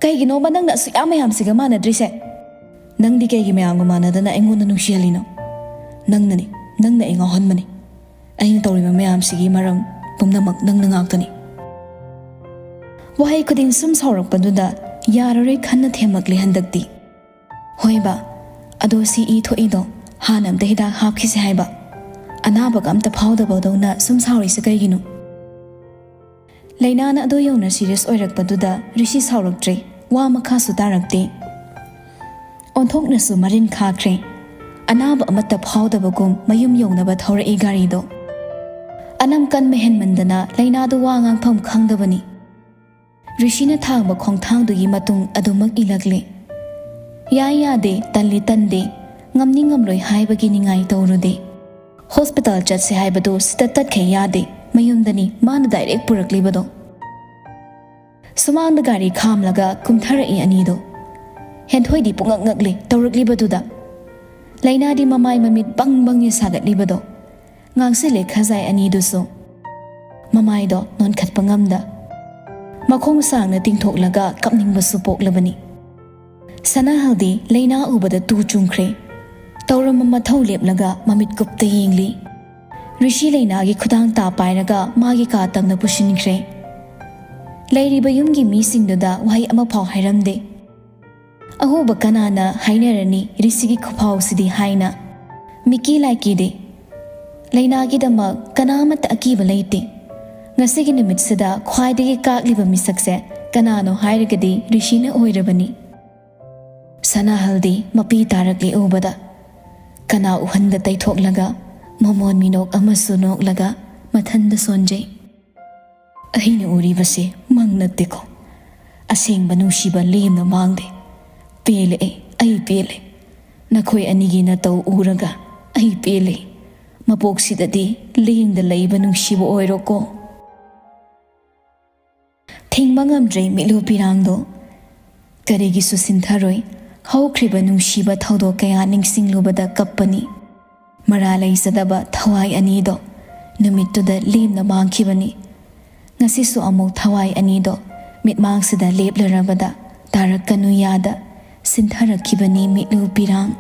ꯀꯩꯒꯤꯅꯣꯕ ꯅꯪꯅ ꯑꯁꯨꯛ ꯌꯥꯝ ꯃꯌꯥꯝꯁꯤꯒ ꯃꯥꯟꯅꯗ꯭ꯔꯤꯁꯦ? ꯅꯪꯗꯤ ꯀꯩꯒꯤ ꯃꯌꯥꯝꯒ ꯃꯥꯟꯅꯗꯅ ꯑꯩꯉꯣꯟꯗ ꯅꯨꯡꯁꯤꯍꯜꯂꯤꯅꯣ? ꯅꯪꯅꯅꯤ, ꯅꯪꯅ ꯑꯩ ꯉꯥꯎꯍꯟꯕꯅꯤ꯫ ꯑꯩꯅ ꯇꯧꯔꯤꯕ ꯃꯌꯥꯝꯁꯤꯒꯤ ꯃꯔꯝ ꯄꯨꯝꯅꯃꯛ ꯅꯪꯅ ꯉꯥꯛꯇꯅꯤ꯫" ꯋꯥꯍꯩ ꯈꯨꯗꯤꯡ ꯁꯨꯝ ꯁꯥꯎꯔꯛꯄꯗꯨꯗ ꯌꯥꯔꯔꯣꯏ ꯈꯟꯅ ꯊꯦꯝꯃꯛꯂꯦ ꯍꯟꯗꯛꯇꯤ꯫ "ꯍꯣꯏꯕ, ꯑꯗꯣ ꯁꯤ ꯏ ꯊꯣꯛꯏꯗꯣ ꯍꯥꯟꯅ ꯑꯝꯇ ꯍꯤꯗꯥꯛ ꯍꯥꯞꯈꯤꯁꯦ ꯍꯥꯏꯕ꯫ ꯑꯅꯥꯕꯒ ꯑꯝꯇ ꯐꯥꯎꯗꯕꯗꯧꯅ ꯁꯨꯝ ꯁꯥꯎꯔꯤꯁꯦ ꯀꯩꯒꯤꯅꯣ? ꯂꯥꯏꯅꯥꯅ ꯑꯗꯨ ꯌꯧꯅ ꯁꯤꯔꯤꯌꯁ ꯑꯣꯏꯔꯛꯄꯗꯨꯗ ꯔꯤꯁꯤ ꯁꯥꯎꯔꯛꯇ꯭ꯔꯦ, ꯋꯥ ꯃꯈꯥꯁꯨ ꯇꯥꯔꯛꯇꯦ꯫ ꯑꯣꯟꯊꯣꯛꯅꯁꯨ ꯃꯔꯤꯟ ꯈꯥꯈ꯭ꯔꯦ꯫ ꯑꯅꯥꯕ ꯑꯃꯠꯇ ꯐꯥꯎꯗꯕꯒꯨꯝ ꯃꯌꯨꯝ ꯌꯧꯅꯕ ꯊꯧꯔꯛꯏ ꯒꯥꯔꯤꯗꯣ꯫ ꯑꯅꯝ ꯀꯟꯕ ꯍꯦꯟꯃꯟꯗꯅ ꯂꯥꯏꯅꯥꯗꯨ ꯋꯥ ꯉꯥꯡꯐꯝ ꯈꯪꯗꯕꯅꯤ꯫ ꯔꯤꯁꯤꯅ ꯊꯥꯡꯕ ꯈꯣꯡꯊꯥꯡꯗꯨꯒꯤ ꯃꯇꯨꯡ ꯑꯗꯨꯃꯛ ꯏꯜꯂꯛꯂꯦ꯫ ꯌꯥꯏ ꯌꯥꯗꯦ, ꯇꯜꯂꯤ ꯇꯟꯗꯦ, ꯉꯝꯅꯤ ꯉꯝꯂꯣꯏ ꯍꯥꯏꯕꯒꯤ ꯅꯤꯡꯉꯥꯏ ꯇꯧꯔꯨꯗꯦ꯫ ꯍꯣꯁꯄꯤꯇꯥꯜ ꯆꯠꯁꯦ ꯍꯥꯏꯕꯗꯨ ꯁꯤꯗ ꯇꯠꯈꯩ ꯌꯥꯗꯦ, ꯃꯌꯨꯝꯗꯅꯤ ꯃꯥꯅ ꯗꯥꯏꯔꯦꯛ ꯄꯨꯔꯛꯂꯤꯕꯗꯣ꯫ ꯁꯨꯃꯥꯡꯗ ꯒꯥꯔꯤ ꯈꯥꯝꯂꯒ ꯀꯨꯝꯊꯔꯛꯏ ꯑꯅꯤꯗꯣ꯫ ꯍꯦꯟꯊꯣꯏꯗꯤ ꯄꯨꯡꯉꯛ ꯉꯛꯂꯦ ꯇꯧꯔꯛꯂꯤꯕꯗꯨꯗ꯫ ꯂꯥꯏꯅꯥꯗꯤ ꯃꯃꯥꯏ ꯃꯃꯤꯠ ꯕꯪ ꯕꯪ ꯁꯥꯒꯠꯂꯤꯕꯗꯣ꯫ ꯉꯥꯡꯁꯤꯜꯂꯦ ꯈꯖꯥꯏ ꯑꯅꯤꯗꯨꯁꯨ꯫ ꯃꯃꯥꯏꯗꯣ ꯅꯣꯟꯈꯠꯄ ꯉꯝꯗ ꯃꯈꯣꯡ ꯁꯥꯡꯅ ꯇꯤꯡꯊꯣꯛꯂꯒ ꯀꯞꯅꯤꯡꯕꯁꯨ ꯄꯣꯛꯂꯕꯅꯤ꯫ ꯁꯅꯥꯍꯜꯗꯤ ꯂꯥꯏꯅꯥ ꯎꯕꯗ ꯇꯨ ꯆꯨꯡꯈ꯭ꯔꯦ꯫ ꯇꯧꯔꯝꯕ ꯃꯊꯧ ꯂꯦꯞꯂꯒ ꯃꯃꯤꯠ ꯀꯨꯞꯇ ꯌꯦꯡꯂꯤ꯫ ꯔꯤꯁꯤ ꯂꯥꯏꯅꯥꯒꯤ ꯈꯨꯗꯥꯡ ꯇꯥ ꯄꯥꯏꯔꯒ ꯃꯥꯒꯤ ꯀꯥ ꯇꯝꯅ ꯄꯨꯁꯤꯟꯈ꯭ꯔꯦ꯫ ꯂꯩꯔꯤꯕ ꯌꯨꯝꯒꯤ ꯃꯤꯁꯤꯡꯗꯨꯗ ꯋꯥꯍꯩ ꯑꯃꯐꯥꯎ ꯍꯥꯏꯔꯝꯗꯦ꯫ ꯑꯍꯨꯕ ꯀꯅꯥꯅ ꯍꯥꯏꯅꯔꯅꯤ ꯔꯤꯁꯤꯒꯤ ꯈꯨꯐꯥꯎꯁꯤꯗꯤ ꯍꯥꯏꯅ꯫ ꯃꯤꯀꯤ ꯂꯥꯏꯀꯤꯗꯤ꯫ ꯂꯥꯏꯅꯥꯒꯤꯗꯃꯛ ꯀꯅꯥ ꯑꯃꯠꯇ ꯑꯀꯤꯕ ꯂꯩꯇꯦ꯫ ꯉꯁꯤꯒꯤ ꯅꯨꯃꯤꯠꯁꯤꯗ ꯈ꯭ꯋꯥꯏꯗꯒꯤ ꯀꯥꯛꯂꯤꯕ ꯃꯤꯁꯛꯁꯦ ꯀꯅꯥꯅꯣ ꯍꯥꯏꯔꯒꯗꯤ ꯔꯤꯁꯤꯅ ꯑꯣꯏꯔꯕꯅꯤ꯫ ꯁꯅꯥꯍꯜꯗꯤ ꯃꯄꯤ ꯇꯥꯔꯛꯂꯤ ꯎꯕꯗ ꯀꯅꯥ ꯎꯍꯟꯗ ꯇꯩꯊꯣꯛꯂꯒ ꯃꯃꯣꯟ ꯃꯤꯅꯣꯛ ꯑꯃꯁꯨ ꯅꯣꯛꯂꯒ ꯃꯊꯟꯗ ꯁꯣꯟꯖꯩ꯫ ꯑꯩꯅ ꯎꯔꯤꯕꯁꯦ ꯃꯪ ꯅꯠꯇꯦꯀꯣ꯫ ꯑꯁꯦꯡꯕ ꯅꯨꯡꯁꯤꯕ ꯂꯦꯝꯅ ꯃꯥꯡꯗꯦ꯫ ꯄꯦꯜꯂꯦ ꯑꯩ, ꯑꯩ ꯄꯦꯜꯂꯦ꯫ ꯅꯈꯣꯏ ꯑꯅꯤꯒꯤ ꯅꯇꯧ ꯎꯔꯒ ꯑꯩ ꯄꯦꯜꯂꯦ꯫ ꯃꯄꯣꯛꯁꯤꯗꯗꯤ ꯂꯦꯡꯗ ꯂꯩꯕ ꯅꯨꯡꯁꯤꯕ ꯑꯣꯏꯔꯣꯀꯣ꯫ ꯊꯤꯡꯕ ꯉꯝꯗ꯭ꯔꯦ ꯃꯤꯠꯂꯨ ꯄꯤꯔꯥꯡꯗꯣ꯫ ꯀꯔꯤꯒꯤꯁꯨ ꯁꯤꯟꯊꯔꯣꯏ꯫ ꯍꯧꯈ꯭ꯔꯤꯕ ꯅꯨꯡꯁꯤꯕ ꯊꯧꯗꯣꯛ ꯀꯌꯥ ꯅꯤꯡꯁꯤꯡꯂꯨꯕꯗ ꯀꯞꯄꯅꯤ꯫ ꯃꯔꯥ ꯂꯩꯖꯗꯕ ꯊꯋꯥꯏ ꯑꯅꯤꯗꯣ ꯅꯨꯃꯤꯠꯇꯨꯗ ꯂꯦꯝꯅ ꯃꯥꯡꯈꯤꯕꯅꯤ꯫ ꯉꯁꯤꯁꯨ ꯑꯃꯨꯛ ꯊꯋꯥꯏ ꯑꯅꯤꯗꯣ ꯃꯤꯠꯃꯥꯡꯁꯤꯗ ꯂꯦꯞꯂꯔꯕꯗ ꯇꯥꯔꯛꯀꯅꯨ ꯌꯥꯗ ꯁꯤꯟꯊꯔꯛꯈꯤꯕꯅꯤ ꯃꯤꯠꯂꯨ ꯄꯤꯔꯥꯡ꯫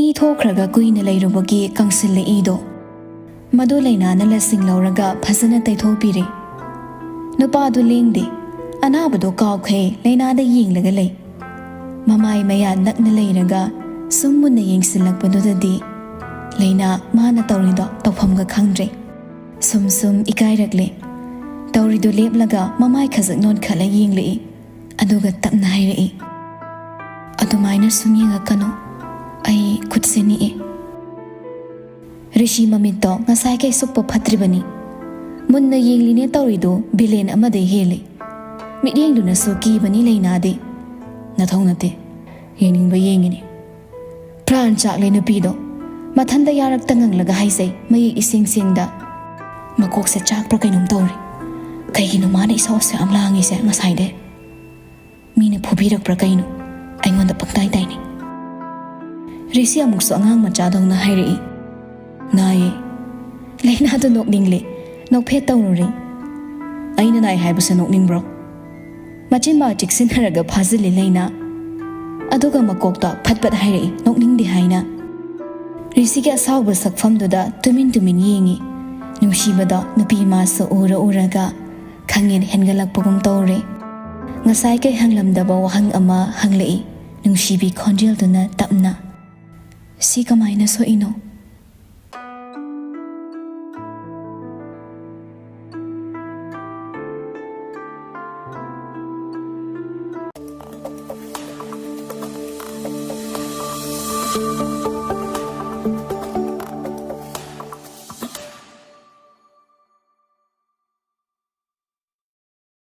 ꯏ ꯊꯣꯛꯈ꯭ꯔꯒ ꯀꯨꯏꯅ ꯂꯩꯔꯨꯕꯒꯤ ꯀꯪꯁꯤꯜꯂꯛꯏꯗꯣ꯫ ꯃꯗꯨ ꯂꯥꯏꯅꯥꯅ ꯂꯁꯤꯡ ꯂꯧꯔꯒ ꯐꯖꯅ ꯇꯩꯊꯣꯛꯄꯤꯔꯦ꯫ ꯅꯨꯄꯥꯗꯨ ꯂꯦꯡꯗꯦ꯫ ꯑꯅꯥꯕꯗꯣ ꯀꯥꯎꯈ꯭ꯔꯦ, ꯂꯥꯏꯅꯥꯗ ꯌꯦꯡꯂꯒ ꯂꯩ꯫ ꯃꯃꯥꯏ ꯃꯌꯥ ꯅꯛꯅ ꯂꯩꯔꯒ ꯁꯨꯝ ꯃꯨꯟꯅ ꯌꯦꯡꯁꯤꯜꯂꯛꯄꯗꯨꯗꯗꯤ ꯂꯩꯅꯥ ꯃꯥꯅ ꯇꯧꯔꯤꯗꯣ ꯇꯧꯐꯝꯒ ꯈꯪꯗ꯭ꯔꯦ꯫ ꯁꯨꯝ ꯁꯨꯝ ꯏꯀꯥꯏꯔꯛꯂꯦ꯫ ꯇꯧꯔꯤꯗꯨ ꯂꯦꯞꯂꯒ ꯃꯃꯥꯏ ꯈꯖꯤꯛ ꯅꯣꯟꯈꯠꯂ ꯌꯦꯡꯂꯛꯏ꯫ ꯑꯗꯨꯒ ꯇꯞꯅ ꯍꯥꯏꯔꯛꯏ, "ꯑꯗꯨꯃꯥꯏꯅ ꯁꯨꯝ ꯌꯦꯡꯉꯛꯀꯅꯨ, ꯑꯩ ꯈꯨꯠꯁꯦ ꯅꯤꯛꯑꯦ꯫" ꯔꯤꯁꯤ ꯃꯃꯤꯠꯇꯣ ꯉꯁꯥꯏꯈꯩ ꯁꯨꯛꯄ ꯐꯠꯇ꯭ꯔꯤꯕꯅꯤ꯫ ꯃꯨꯟꯅ ꯌꯦꯡꯂꯤꯅꯦ ꯇꯧꯔꯤꯗꯨ ꯚꯤꯂꯦꯟ ꯑꯃꯗꯩ ꯍꯦꯜꯂꯤ꯫ ꯃꯤꯠꯌꯦꯡꯗꯨꯅꯁꯨ ꯀꯤꯕꯅꯤ ꯂꯩꯅꯥꯗꯤ꯫ "ꯅꯊꯧ ꯅꯠꯇꯦ, ꯌꯦꯡꯅꯤꯡꯕ ꯌꯦꯡꯉꯤꯅꯤ꯫" ꯄ꯭ꯔꯥꯟ ꯆꯥꯛꯂꯦ ꯅꯨꯄꯤꯗꯣ꯫ ꯃꯊꯟꯗ ꯌꯥꯔꯛꯇ ꯉꯪꯂꯒ ꯍꯥꯏꯖꯩ ꯃꯌꯦꯛ ꯏꯁꯦꯡ ꯁꯦꯡꯗ꯫ "ꯃꯀꯣꯛꯁꯦ ꯆꯥꯛꯄ꯭ꯔꯥ ꯀꯩꯅꯣꯝ ꯇꯧꯔꯦ꯫ ꯀꯩꯒꯤꯅꯣ ꯃꯥꯅ ꯏꯁꯧ ꯑꯁꯨꯛ ꯌꯥꯝ ꯂꯥꯡꯉꯤꯁꯦ ꯉꯁꯥꯏꯗꯩ? ꯃꯤꯅ ꯐꯨꯕꯤꯔꯛꯄ꯭ꯔꯥ ꯀꯩꯅꯣ? ꯑꯩꯉꯣꯟꯗ ꯄꯪꯇꯥꯏ ꯇꯥꯏꯅꯩ꯫" ꯔꯤꯁꯤ ꯑꯃꯨꯛꯁꯨ ꯑꯉꯥꯡ ꯃꯆꯥꯗꯧꯅ ꯍꯥꯏꯔꯛꯏ, "ꯅꯥꯏꯌꯦ꯫" ꯂꯩꯅꯥꯗꯣ ꯅꯣꯛꯅꯤꯡꯂꯦ꯫ ꯅꯣꯛꯐꯦꯠ ꯇꯧꯔꯨꯔꯦ꯫ "ꯑꯩꯅ ꯅꯥꯏ ꯍꯥꯏꯕꯁꯦ ꯅꯣꯛꯅꯤꯡꯕ꯭ꯔꯣ?" ꯃꯆꯤꯟ ꯃꯥ ꯆꯤꯛꯁꯤꯟꯅꯔꯒ ꯐꯥꯖꯤꯜꯂꯤ ꯂꯩꯅꯥ꯫ ꯑꯗꯨꯒ ꯃꯀꯣꯛꯇ ꯐꯠ ꯐꯠ ꯍꯥꯏꯔꯛꯏ, ꯅꯣꯛꯅꯤꯡꯗꯦ ꯍꯥꯏꯅ꯫ ꯔꯤꯁꯤꯒꯤ ꯑꯁꯥꯎꯕ ꯁꯛꯐꯝꯗꯨꯗ ꯇꯨꯃꯤꯟ ꯇꯨꯃꯤꯟ ꯌꯦꯡꯉꯤ꯫ ꯅꯨꯡꯁꯤꯕꯗꯣ ꯅꯨꯄꯤ ꯃꯥꯁꯨ ꯎꯔ ꯎꯔꯒ ꯈꯪꯉꯦꯟ ꯍꯦꯟꯒꯠꯂꯛꯄꯒꯨꯝ ꯇꯧꯔꯦ꯫ ꯉꯁꯥꯏ ꯀꯩ ꯍꯪꯂꯝꯗꯕ ꯋꯥꯍꯪ ꯑꯃ ꯍꯪꯂꯛꯏ, ꯅꯨꯡꯁꯤꯕꯤ ꯈꯣꯟꯖꯦꯜꯗꯨꯅ ꯇꯞꯅ꯫ "ꯁꯤ ꯀꯃꯥꯏꯅ ꯁꯣꯛꯏꯅꯣ?"